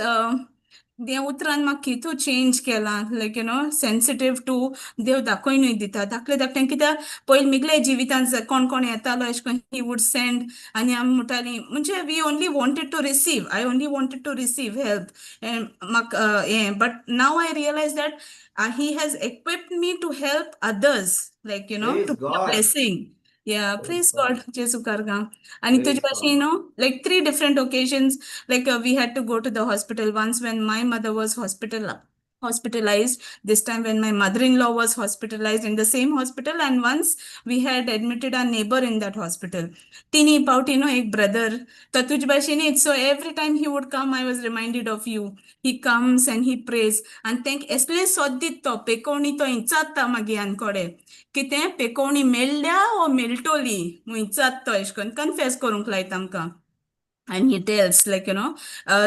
तें उतरान म्हाका कितू change केलां, like sensitive to देव दाखोवनूय दिता धाकले धाकटे. कित्याक पयलीं मिगले जिवितांत कोण कोण येतालो अशें करून he would send आनी आमी म्हणटालीं, म्हणजे we only wanted to receive, I only wanted to receive help म्हाका हें. But now I realize that he has equipped me to help others, like
Praise
to be a
God.
Blessing. Yeah,
Praise
praise
God.
God. जेजू कारगा. आनी तुजे
Praise
भाशेन,
God.
Like three different occasions, like we had to go to the hospital once when my mother was hospitalized, this time when my mother-in-law was hospitalized in the same hospital, and once we had admitted our neighbor in that hospital. तिनी पावटी no एक brother तर तुजे भाशेन, so every time he would come, I was reminded of you. He comes and he prays आनी तेंक Ashleigh सोद दित तो पेकोवणी, तो इंचात्ता मागीर आनकोडे कितें पेकोवणी मेळ्ळ्या वो मेळटली विचारता तो, एशें करून कन्फेस करूंक लायता आमकां. And he tells like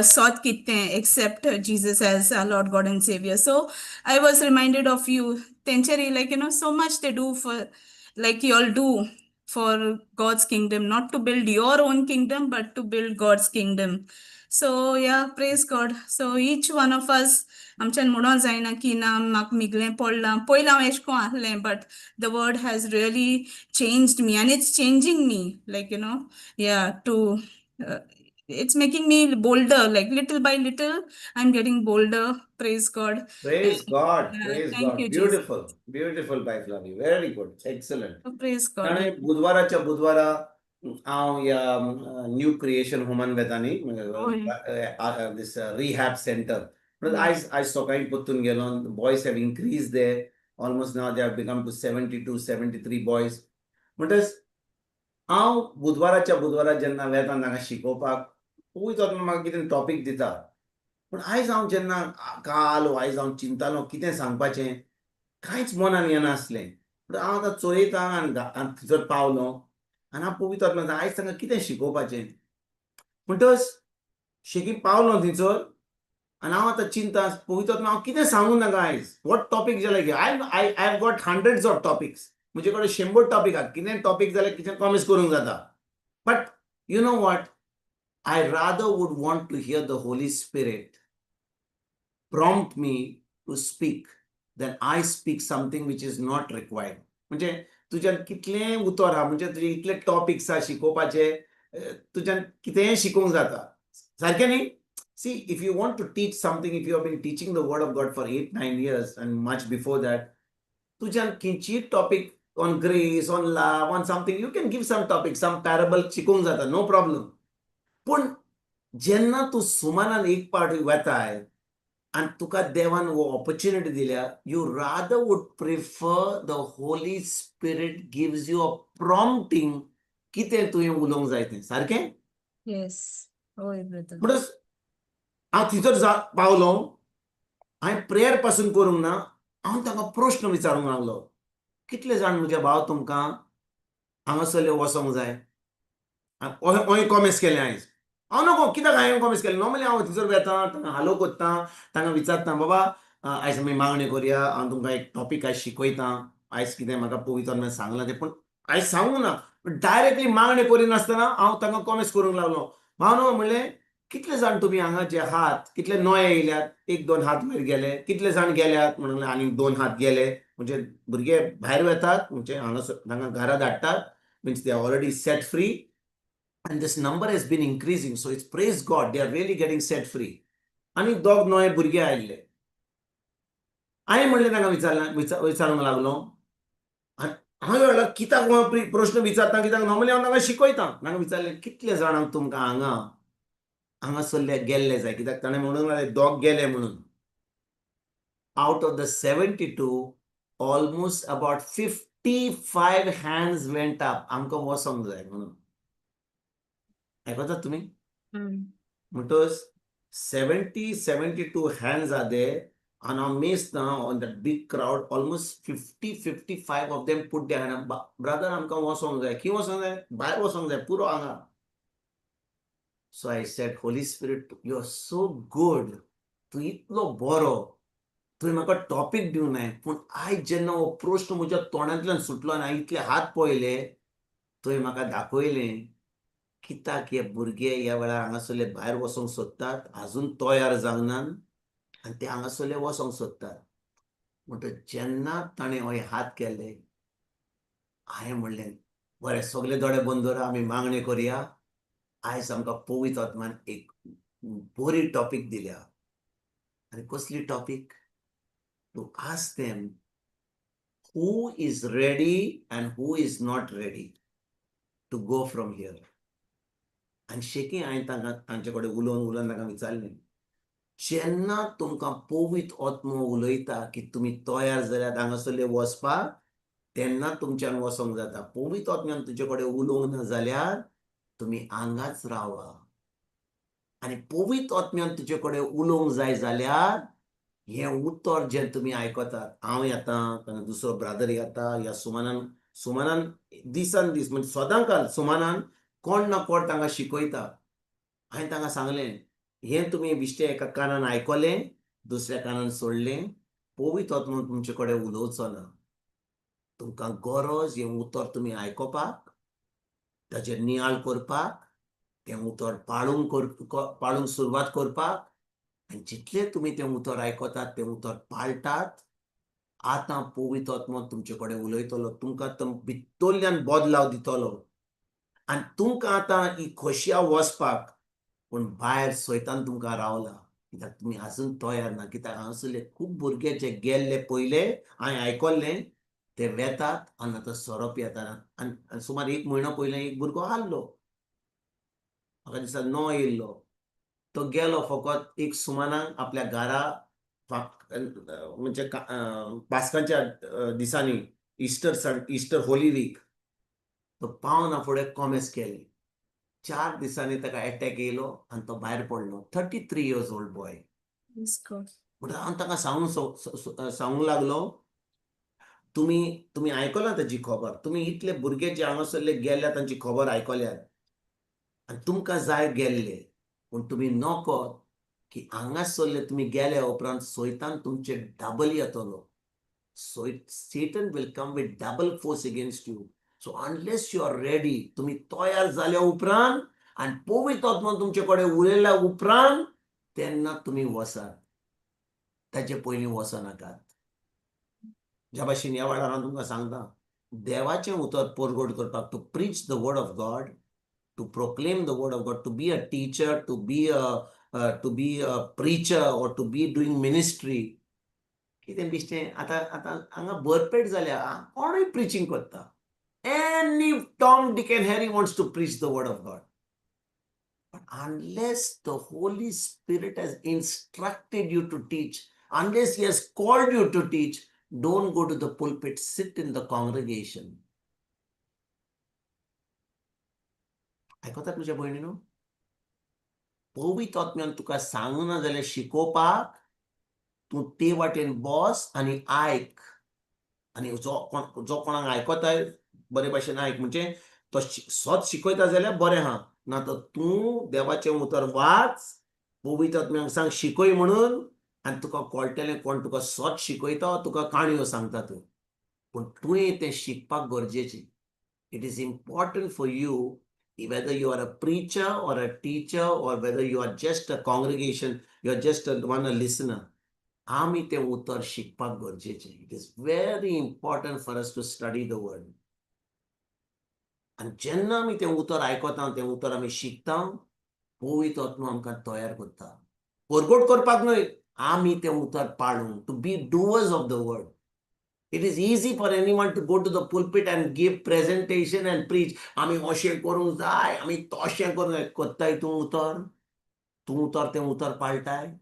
sought कितें accept Jesus as our Lord God and Savior. So I was reminded of you. तेंच्यारी like so much they do for, like, you all do for God's kingdom, not to build your own kingdom but to build God's kingdom. So yeah, praise God. So each one of us, आमच्यान म्हणोन जायना की ना म्हाका मिगलें पडलां. पयलीं हांव एशें कोन्न आहलें, but the word has really changed me and it's changing me, like yeah, to it's making me bolder, like little by little I'm getting bolder. Praise God.
Praise God. Praise
Thank
God.
you, Jesus.
Beautiful. Beautiful, Bai Flavi. Very good. Excellent.
Praise God.
आणि बुधवाराच्या बुधवारा हांव ह्या new creation होमान वेता न्ही, this rehab centre. आयज आयज सकाळीं परतून गेलो. Boys have increase there. Almost now they have become to 72, 73 boys. म्हणटच हांव बुधवाराच्या बुधवारा जेन्ना वेता तांकां शिकोवपाक, पळयता म्हाका कितें टॉपीक दिता. पूण आयज हांव जेन्ना काल आयज हांव चिंतालो कितें सांगपाचें, कांयच मनान येनासलें. पूण हांव आतां चोयता आनी थंयसर पावलो आनी हांव पवित्र आत्म्यान आयज तांकां कितें शिकोवपाचें. म्हणटच शेकी पावलो थंयसर आनी हांव आतां चिंता, पवित्र आत्मा, हांव कितें सांगूं नाका आयज? What topic जाल्यार I have got hundreds of topics. म्हजे कडेन 100 टॉपीक आहात. कितें टॉपीक जाल्यार कितें प्रॉमीस करूंक जाता. But you know what, I rather would want to hear the Holy Spirit prompt me to speak than I speak something which is not required. म्हणजे तुज्यान कितलें उतर आहा, म्हणजे तुजे इतले टॉपिक्स आहा शिकोवपाचे, तुज्यान कितेंय शिकोवंक जाता, सारकें न्ही? See, if you want to teach something, if you have been teaching the word of God for 8, 9 years and much before that, तुज्यान खंयचीय topic on grace, on love, on something, you can give some topic, some parable शिकोवंक जाता, no problem. पूण जेन्ना तूं सुमानान एक पावट वेताय आनी तुका देवान हो ऑपॉर्च्युनिटी दिल्या, you rather would prefer the Holy Spirit gives you a prompting कितें तुवें उलोवंक जाय तें, सारकें?
Yes, हय ब्रदर.
म्हणटच हांव थंयसर जा पावलो, हांवें प्रेयर पासून करूंक ना, हांव ताका प्रश्न विचारूंक लागलो, कितले जाण म्हज्या भाव तुमकां हांगासरले वचोंक जाय? हांवें कॉमेस केलें आयज. हांव नको कित्याक हांवें कॉमेस केलें. नॉर्मली हांव थंयसर वेता, तांकां हालो कोत्ता, तांकां विचारता, बाबा, आयज आमी मागणी करुया, हांव तुमकां एक टॉपीक आयज शिकयता, आयज कितें म्हाका पवित्र आत्म्यान सांगलां तें. पूण आयज सांगूंक ना. डायरेक्टली मागणी करिनासतना हांव तांकां कॉमेस करूंक लागलो. भाव न्हू, म्हणलें, कितले जाण तुमी हांगा जे हात, कितले नवे येयल्यात? एक दोन हात वयर गेले. कितले जाण गेल्यात म्हणून आनीक दोन हात गेले. म्हणजे भुरगे भायर वेतात, म्हणजे हांगा तांकां घरा धाडटात, means they are already set free, and this number has been increasing. So it's, praise God, they are really getting set free. आनी दोग नवे भुरगे आयिल्ले. हांवें म्हणलें, तांकां विचारलें, विचारूंक लागलो. आनी हांवें म्हणल्यार कित्याक हांव प्रश्न विचारता? कित्याक नॉर्मली हांव तांकां शिकयता. तांकां विचारलें, कितले जाणांक तुमकां हांगा हांगासरले गेल्ले जाय? कित्याक ताणें म्हणूंक लागले दोग गेले म्हणून. Out of the 72, almost about 55 hands went up, आमकां वचोंक जाय म्हणून. आयकतात तुमी? म्हणटच 70, 72 hands are there and हांव मेजता, on that big crowd, almost 50, 55 of them put their hand, "Brother, आमकां वचोंक जाय." खंय वचोंक जाय? भायर वचोंक जाय, पुरो हांगा. So I said, "Holy Spirit, you are so good. तूं इतलो बरो. तुवें म्हाका टॉपीक दिवंक नाय, पूण आयज जेन्ना हो प्रश्न म्हज्या तोंडांतल्यान सुटलो आनी हांवें इतले हात पळयले, तुवें म्हाका दाखयलें कित्याक हे भुरगे ह्या वेळार हांगासरले भायर वचोंक सोदतात, अजून तयार जावंक नात. आनी ते हांगासरले वचोंक सोदतात. म्हणटच जेन्ना ताणें हय हात केले, हांवें म्हणलें बरें, सगळे दोळे बंद दवर, आमी मागणें करया. आयज आमकां पवित्र आत्मान एक बरी टॉपीक दिल्या. आनी कसली topic? To ask them who is ready and who is not ready to go from here. आनी शेकी हांवें तांकां तांचे कडेन उलोवन उलोवन तांकां विचारलें, जेन्ना तुमकां पवित्र आत्मो उलयता की तुमी तयार जाल्यात हांगासरले वचपाक, तेन्ना तुमच्यान वचोंक जाता. पवित्र आत्म्यान तुजे कडेन उलोवंक ना जाल्यार तुमी हांगाच रावा. आनी पवित्र आत्म्यान तुजे कडेन उलोवंक जाय जाल्यार हें उतर जें तुमी आयकतात, हांव येता, दुसरो ब्रादर येता, ह्या सुमानान सुमानान दिसान दीस म्हणजे सदां काल सुमानान कोण ना कोण तांकां शिकयता. हांवें तांकां सांगलें, हें तुमी बिश्टें एका कानान आयकलें, दुसऱ्या कानान सोडलें, पवित्र आत्मो तुमचे कडेन उलोवचो ना. तुमकां गरज हें उतर तुमी आयकोपाक, ताचेर नियाळ करपाक, तें उतर पाळूंक सुरवात करपाक. आनी जितलें तुमी तें उतर आयकतात, तें उतर पाळटात, आतां पवित्र आत्मो तुमचे कडेन उलयतलो, तुमकां भितरल्यान बदलाव दितलो आनी तुमकां आतां ही खोशया वचपाक. पूण भायर सैतान तुमकां रावला, कित्याक तुमी आजून तयार ना. कित्याक हांगासरले खूब भुरगे जे गेल्ले पयले, हांवें आयकल्लें, ते वेतात आनी आतां सोरो पियेतात. आनी सुमार एक म्हयनो पयलें एक भुरगो आहलो, म्हाका दिसता नो येयल्लो, तो गेलो फकत एक सुमानाक आपल्या घरा, म्हणजे पास्कांच्या दिसांनी, इस्टर होली वीक, तो पावना फुडें कॉमेस केलें. 4 दिसांनी ताका एटॅक येयलो आनी तो भायर पडलो. 33 years old boy. म्हणटा हांव ताका सांगूंक लागलो, तुमी तुमी आयकलां ताजी खबर, तुमी इतले भुरगे जे हांगासरले गेल्या तांची खबर आयकल्यात आनी तुमकां जाय गेल्ले, पूण तुमी नको की हांगासरले तुमी गेल्या उपरांत सैतान तुमचे डबल येतलो. So Satan will come with double force against you. So unless you are ready, तुमी तयार जाल्या उपरांत आनी पवित्र आत्मा तुमचे कडेन उलयल्या उपरांत तेन्ना तुमी वसात, ताचे पयलीं वचनाकात. ज्या भाशेन ह्या वेळार हांव तुमकां सांगता, देवाचें उतर परगट करपाक, to preach the word of God, to proclaim the word of God, to be a teacher, to be a preacher or to be doing ministry, कितें बिश्टें आतां आतां हांगा भरपेट जाल्या, कोणूय प्रिचींग करता. Any Tom, Dick and Harry wants to preach the word of God. But unless the Holy Spirit has instructed you to teach, unless He has called you to teach, don't go to the pulpit, sit in the congregation. आयकतात म्हज्या भयणीनो? पवित्र आत्म्यान तुका सांगना जाल्यार शिकोवपाक तूं ते वाटेन बस आनी आयक. आनी जो कोणाक आयकताय बरे भाशेन आयक, म्हणजे तो सत शिकयता जाल्यार बरें आहा, ना तर तूं देवाचें उतर वाच, पवित्र आत्म्याक सांग शिकय म्हणून, आनी तुका कळटलें कोण तुका सत शिकयता, तुका काणयो सांगता तूं. पूण तुवें तें शिकपाक गरजेचें. It is important for you, whether you are a preacher or a teacher or whether you are just a congregation, you are just a listener, आमी तें उतर शिकपाक गरजेचें. It is very important for us to study the word. आनी जेन्ना आमी तें उतर आयकता, तें उतर आमी शिकता, पवित्र आत्मा आमकां तयार करता, परगट करपाक न्हय, आमी तें उतर पाळूंक, to be doers of the word. It is easy for anyone to go to the pulpit and give presentation and preach. आमी अशें करूंक जाय, आमी तशें करूंक जाय. करताय तूं उतर? तूं उतर तें उतर पाळटाय?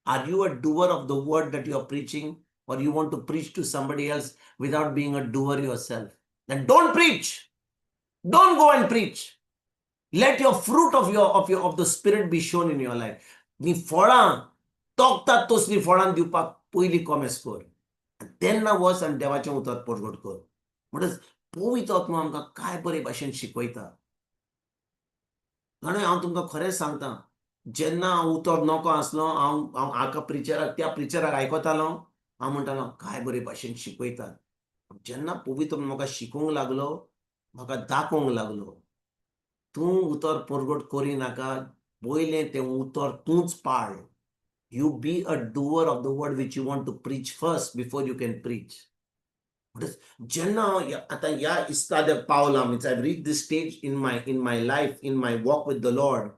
Are you a doer of the word that you are preaching, or you want to preach to somebody else without being a doer yourself? Then don't preach. Don't go and preach. Let your fruit of the spirit be shown in your life. नी फळां तोखतात तसलीं फळां दिवपाक पयलीं कोमेस कर, तेन्ना वच आनी देवाचें उतर परगट कर. म्हणटच पवित्र आत्मा आमकां काय बरे भाशेन शिकयता. जाणा, हांव तुमकां खरेंच सांगता, जेन्ना हांव उतर नको आसलो, हांव हांव हाका प्रिचराक त्या प्रिचराक आयकतालो, हांव म्हणटालो काय बरे भाशेन शिकयतात. जेन्ना पवित्र म्हाका शिकोवंक लागलो, म्हाका दाखोवंक लागलो, तूं उतर परगट करिनाका, पयलें तें उतर तूंच पाळ. You be a doer of the word which you want to preach first before you can preach. जेन्ना हांव आतां ह्या इस्तादाक पावलां, means I reach this stage in my life, in my walk with the Lord,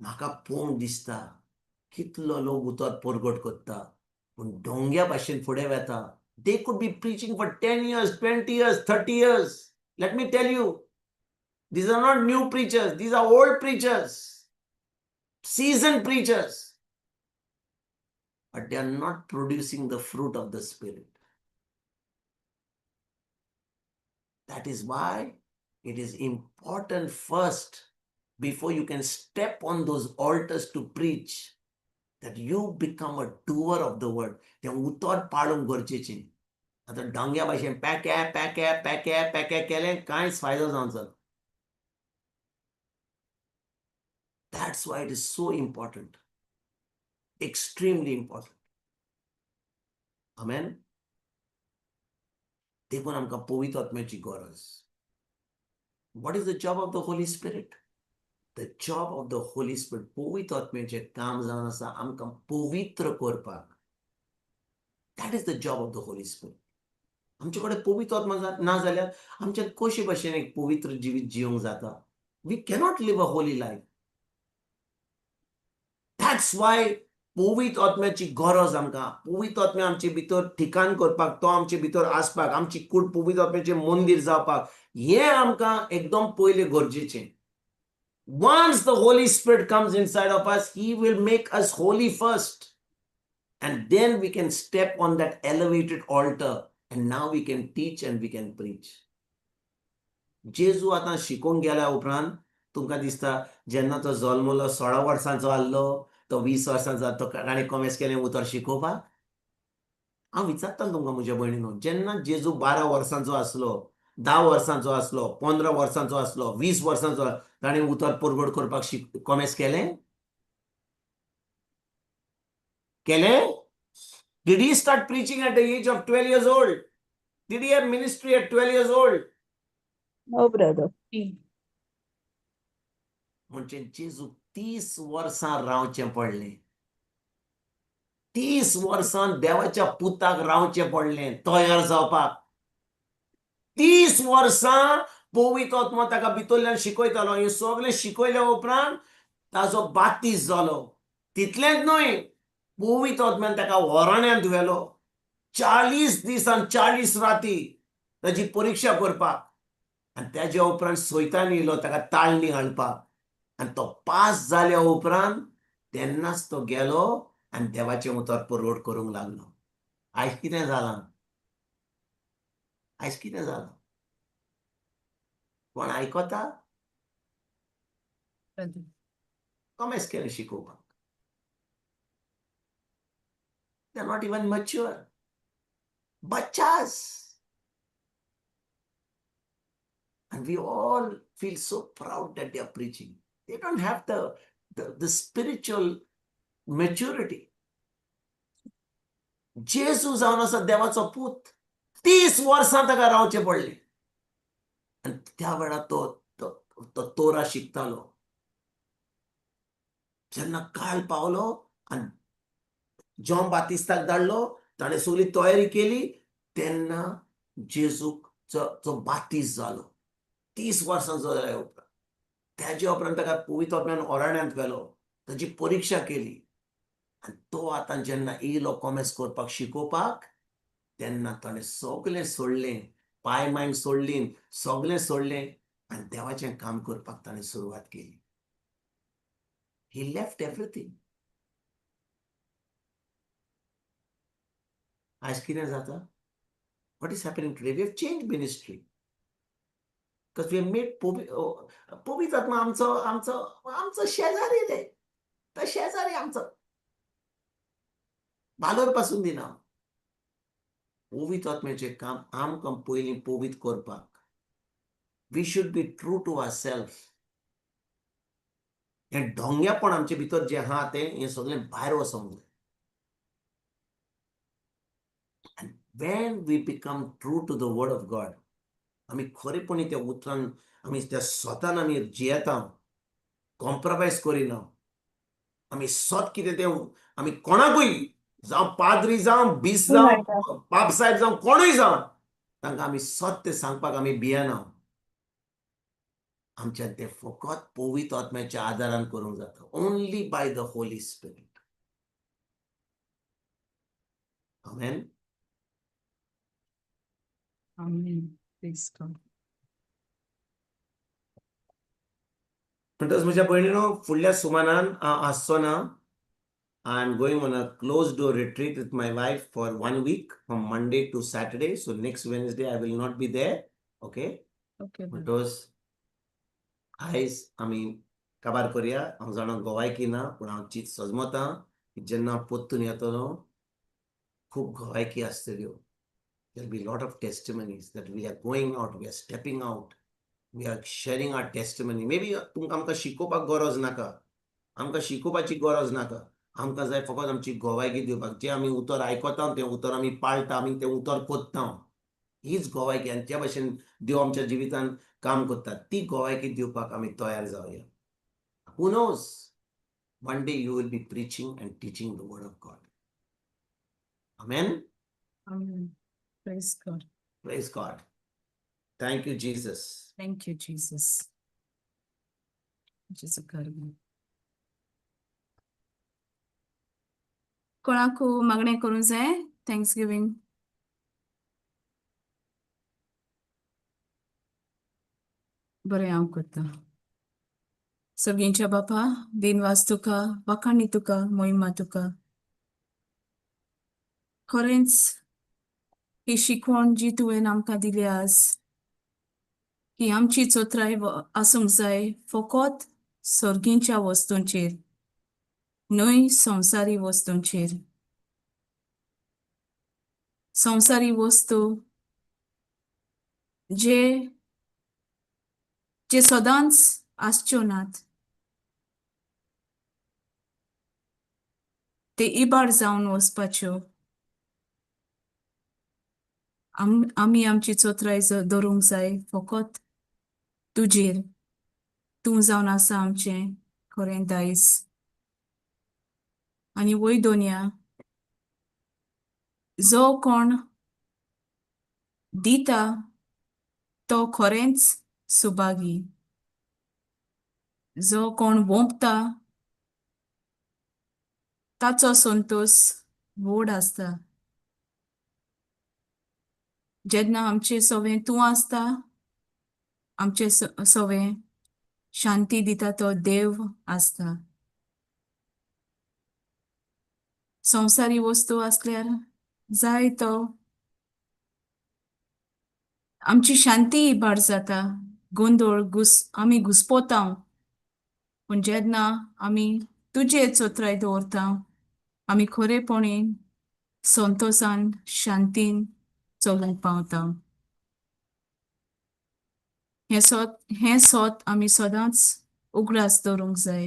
म्हाका पळोवंक दिसता कितलो लोक उतर परगट करता पूण डोंग्या भाशेन फुडें वेता. They could be preaching for 10 years, 20 years, 30 years. Let me tell you, these are not new preachers, these are old preachers, seasoned preachers, but they are not producing the fruit of the Spirit. That is why it is important first, before you can step on those altars to preach, that you become a doer of the word. तें उतर पाळूंक गरजेचें. आतां डोंग्या भाशेन पॅके पॅके पॅके पॅके केलें, कांयच फायदो जावचो. That's why it is so important, extremely important. Amen. देखून आमकां पवित्र आत्म्याची गरज. What is the job of the Holy Spirit? The job of the Holy Spirit, पवित्र आत्म्याचें काम जावन आसा आमकां पवित्र करपाक. That is the job of the Holy Spirit. आमचे कडेन पवित्र आत्मा ना जाल्यार आमच्यान कशे भाशेन एक पवित्र जिवीत जिवंक जाता? We cannot live a Holi life. That's why पवित्र आत्म्याची गरज आमकां. पवित्र आत्म्या आमचे भितर ठिकाण करपाक, तो आमचे भितर आसपाक, आमची कूड पवित्र आत्म्याचें मंदीर जावपाक, हें आमकां एकदम पयलें गरजेचें. Once the Holy Spirit comes inside of us, He will make us holy first. And then we can step on that elevated altar and now we can teach and we can preach. जेजू आतां शिकोवंक गेल्या उपरांत तुमकां दिसता, जेन्ना तो जल्मलो 16 वर्सांचो आहलो, तो 20 वर्सांचो, तो ताणें कोमेस केलें उतर शिकोवपाक? हांव विचारता तुमकां म्हज्या भयणीनो, जेन्ना जेजू 12 वर्सांचो आसलो, 10 वर्सांचो आसलो, 15 वर्सांचो आसलो, 20 वर्सांचो, ताणें उतर परगट करपाक कोमेस केलें केलें? Did he start preaching at the age of 12 years old? Did he have ministry at 12 years old?
No, brother.
म्हणजे जेजू 30 वर्सां रावचें पडलें. 30 वर्सां देवाच्या पुताक रावचें पडलें तयार जावपाक. 30 वर्सां पवित्र आत्मा ताका भितरल्यान शिकयतालो. हें सगळें शिकयल्या उपरांत ताजो बातीस जालो. तितलेंच न्हय, पवित्र आत्म्यान ताका वराण्यांत व्हेलो 40 दीस आनी 40 राती ताजी परिक्षा करपाक. आनी ताज्या उपरांत सैतान येयलो ताका ताळणी घालपाक. आनी तो पास जाल्या उपरांत तेन्नाच तो गेलो आनी देवाचें उतर परगट करूंक लागलो. आयज कितें जालां? आयज कितें जालां? कोण आयकता? कोमेस केलें शिकोवपाक. They are not even mature. बच्चास. And we all feel so proud that they are preaching. They don't have the spiritual maturity. जेजू जावन आसा देवाचो पूत. 30 वर्सां ताका रावचें पडलें. आनी त्या वेळार तो तो तोरा शिकतालो. जेन्ना काळ पावलो आनी जॉन बातिस्ताक धाडलो, ताणें सगळी तयारी केली, तेन्ना जेजूक जो बातीस जालो 30 वर्सांचो जाल्या उपरांत. ताज्या उपरांत ताका पवित्र आत्म्यान ओराण्यांत व्हेलो, ताजी परिक्षा केली. आनी तो आतां जेन्ना येयलो कोमेस करपाक शिकोवपाक, तेन्ना ताणें सगळें सोडलें, पांय मायन सोडली, सगळें सोडलें आनी देवाचें काम करपाक ताणें सुरवात केली. He left everything. आयज कितें जाता? What is happening today? We have changed ministry. Because we have made पवित्र आत्मा आमचो आमचो आमचो शेजारी रे, तो शेजारी आमचो, बालोर पासून दिना. पवित्र आत्म्याचें काम आमकां पयलीं पवित्र करपाक. We should be true to our self. हें ढोंगेपण आमचे भितर जें आहा तें हें सगळें भायर वचोंक जाय. And when we become true to the word of God, आमी खरेपणी त्या उतरान, आमी त्या स्वतान आमी जियेता, कॉम्प्रोमायज करिना, आमी सत कितें तें आमी कोणाकूय, जावं पाद्री जावं, बीस जावं, बाब साहेब जावं, कोणूय जावं, तांकां आमी सत तें सांगपाक आमी भियेना. आमच्यान तें फकत पवित्र आत्म्याच्या आदारान करूंक जाता, only by the Holy Spirit. Amen.
Amen. Praise God.
म्हणटच म्हज्या भयणीनो, फुडल्या सुमानान हांव आसचो ना. I am going on a closed door retreat with my wife for one week, from Monday to Saturday. So next Wednesday I will not be there, okay?
Okay, brother.
म्हणटच आयज आमी काबार करया. हांव जाणा गोवायकी ना, पूण हांव चीत सजमता की जेन्ना हांव परतून येतलो खूब गोवायकी आसतल्यो. There'll be a lot of testimonies that we are going out, we are stepping out, we are sharing our testimony. Maybe तुमकां आमकां शिकोवपाक गरज नाका, आमकां शिकोवपाची गरज नाका. आमकां जाय फकत आमची गोवायकी दिवपाक. जें आमी उतर आयकता तें उतर आमी पाळटा, आमी तें उतर कोत्ता, हीच गोवायकी. आनी त्या भशेन देव आमच्या जिवितान काम करता, ती गोवायकी दिवपाक आमी तयार जावया. Who knows, one day you will be preaching and teaching the word of God. Amen.
Amen. Praise God.
Praise God. Thank you, Jesus.
Thank you, Jesus. जेजू karma. कोणाकू मागणें करूंक जाय thanks giving? बरें, हांव करता. सगळींच्या बापा, दिनवास तुका, वाखाणी तुका, मोहिमा तुका. खरेंच ही शिकवण जी तुवें आमकां दिली आज की आमची चोत्राय आसूंक जाय फकत सर्गींच्या वस्तूंचेर, न्हय संवसारी वस्तूंचेर. संवसारी वस्तू जे जे सदांच आसच्यो नात, ते इबाड जावन वचपाच्यो. आमी आमची चोत्राय दवरूंक जाय फकत तुजेर. तूं जावन आसा आमचें खरें दायज. आनी वय दोनया, जो कोण दिता तो खरेंच सुभागी, जो कोण वोंपता ताचो संतोश व्हड आसता. जेन्ना आमचे सवें तूं आसता, आमचे सवें शांती दिता तो देव आसता. संवसारी वस्तू आसल्यार जाय तो आमची शांती इबाड जाता, गोंदळ घुस आमी घुसपोता. पूण जेन्ना आमी तुजे चोत्राय दवरता, आमी खरेपणी संतोशान शांतीन चलूंक पावता. हें सोत आमी सदांच उगडास दवरूंक जाय.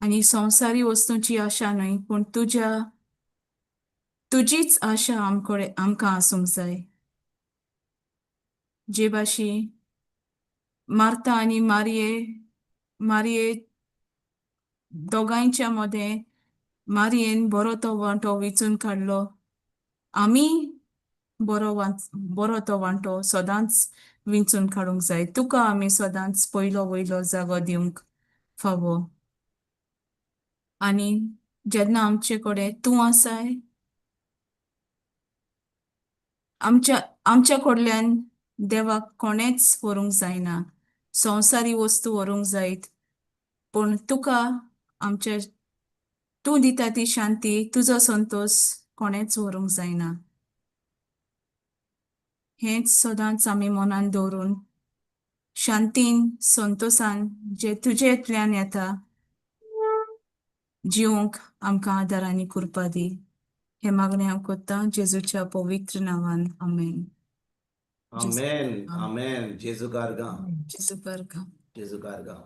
आनी संवसारी वस्तूंची आशा न्हय, पूण तुज्या तुजीच आशा आमकडे आमकां आसूंक जाय. जे भाशी मार्ता आनी मारये दोगांयच्या मदें मारयेन बरो तो वांटो विचून काडलो, आमी बरो तो वांटो सदांच विंचून काडूंक जाय. तुका आमी सदांच पयलो वयलो जागो दिवंक फावो. आनी जेन्ना आमचे कडेन तूं आसाय, आमच्या कडल्यान देवाक कोणेच व्हरूंक जायना. संवसारी वस्तू व्हरूंक जायत, पूण तुका आमच्या तूं दिता ती शांती, तुजो संतोश कोणेच व्हरूंक जायना. हेंच सदांच आमी मनान दवरून शांतीन संतोशान जे तुजेंतल्यान येता जिवंक आमकां आदार आनी कृपा दी. हें मागणें हांव करतां जेजूच्या पवित्र नांवान. आमेन.
Amen. Amen. जेजू गारगांव.
जेजू बारगांव.
जेजू गारगांव.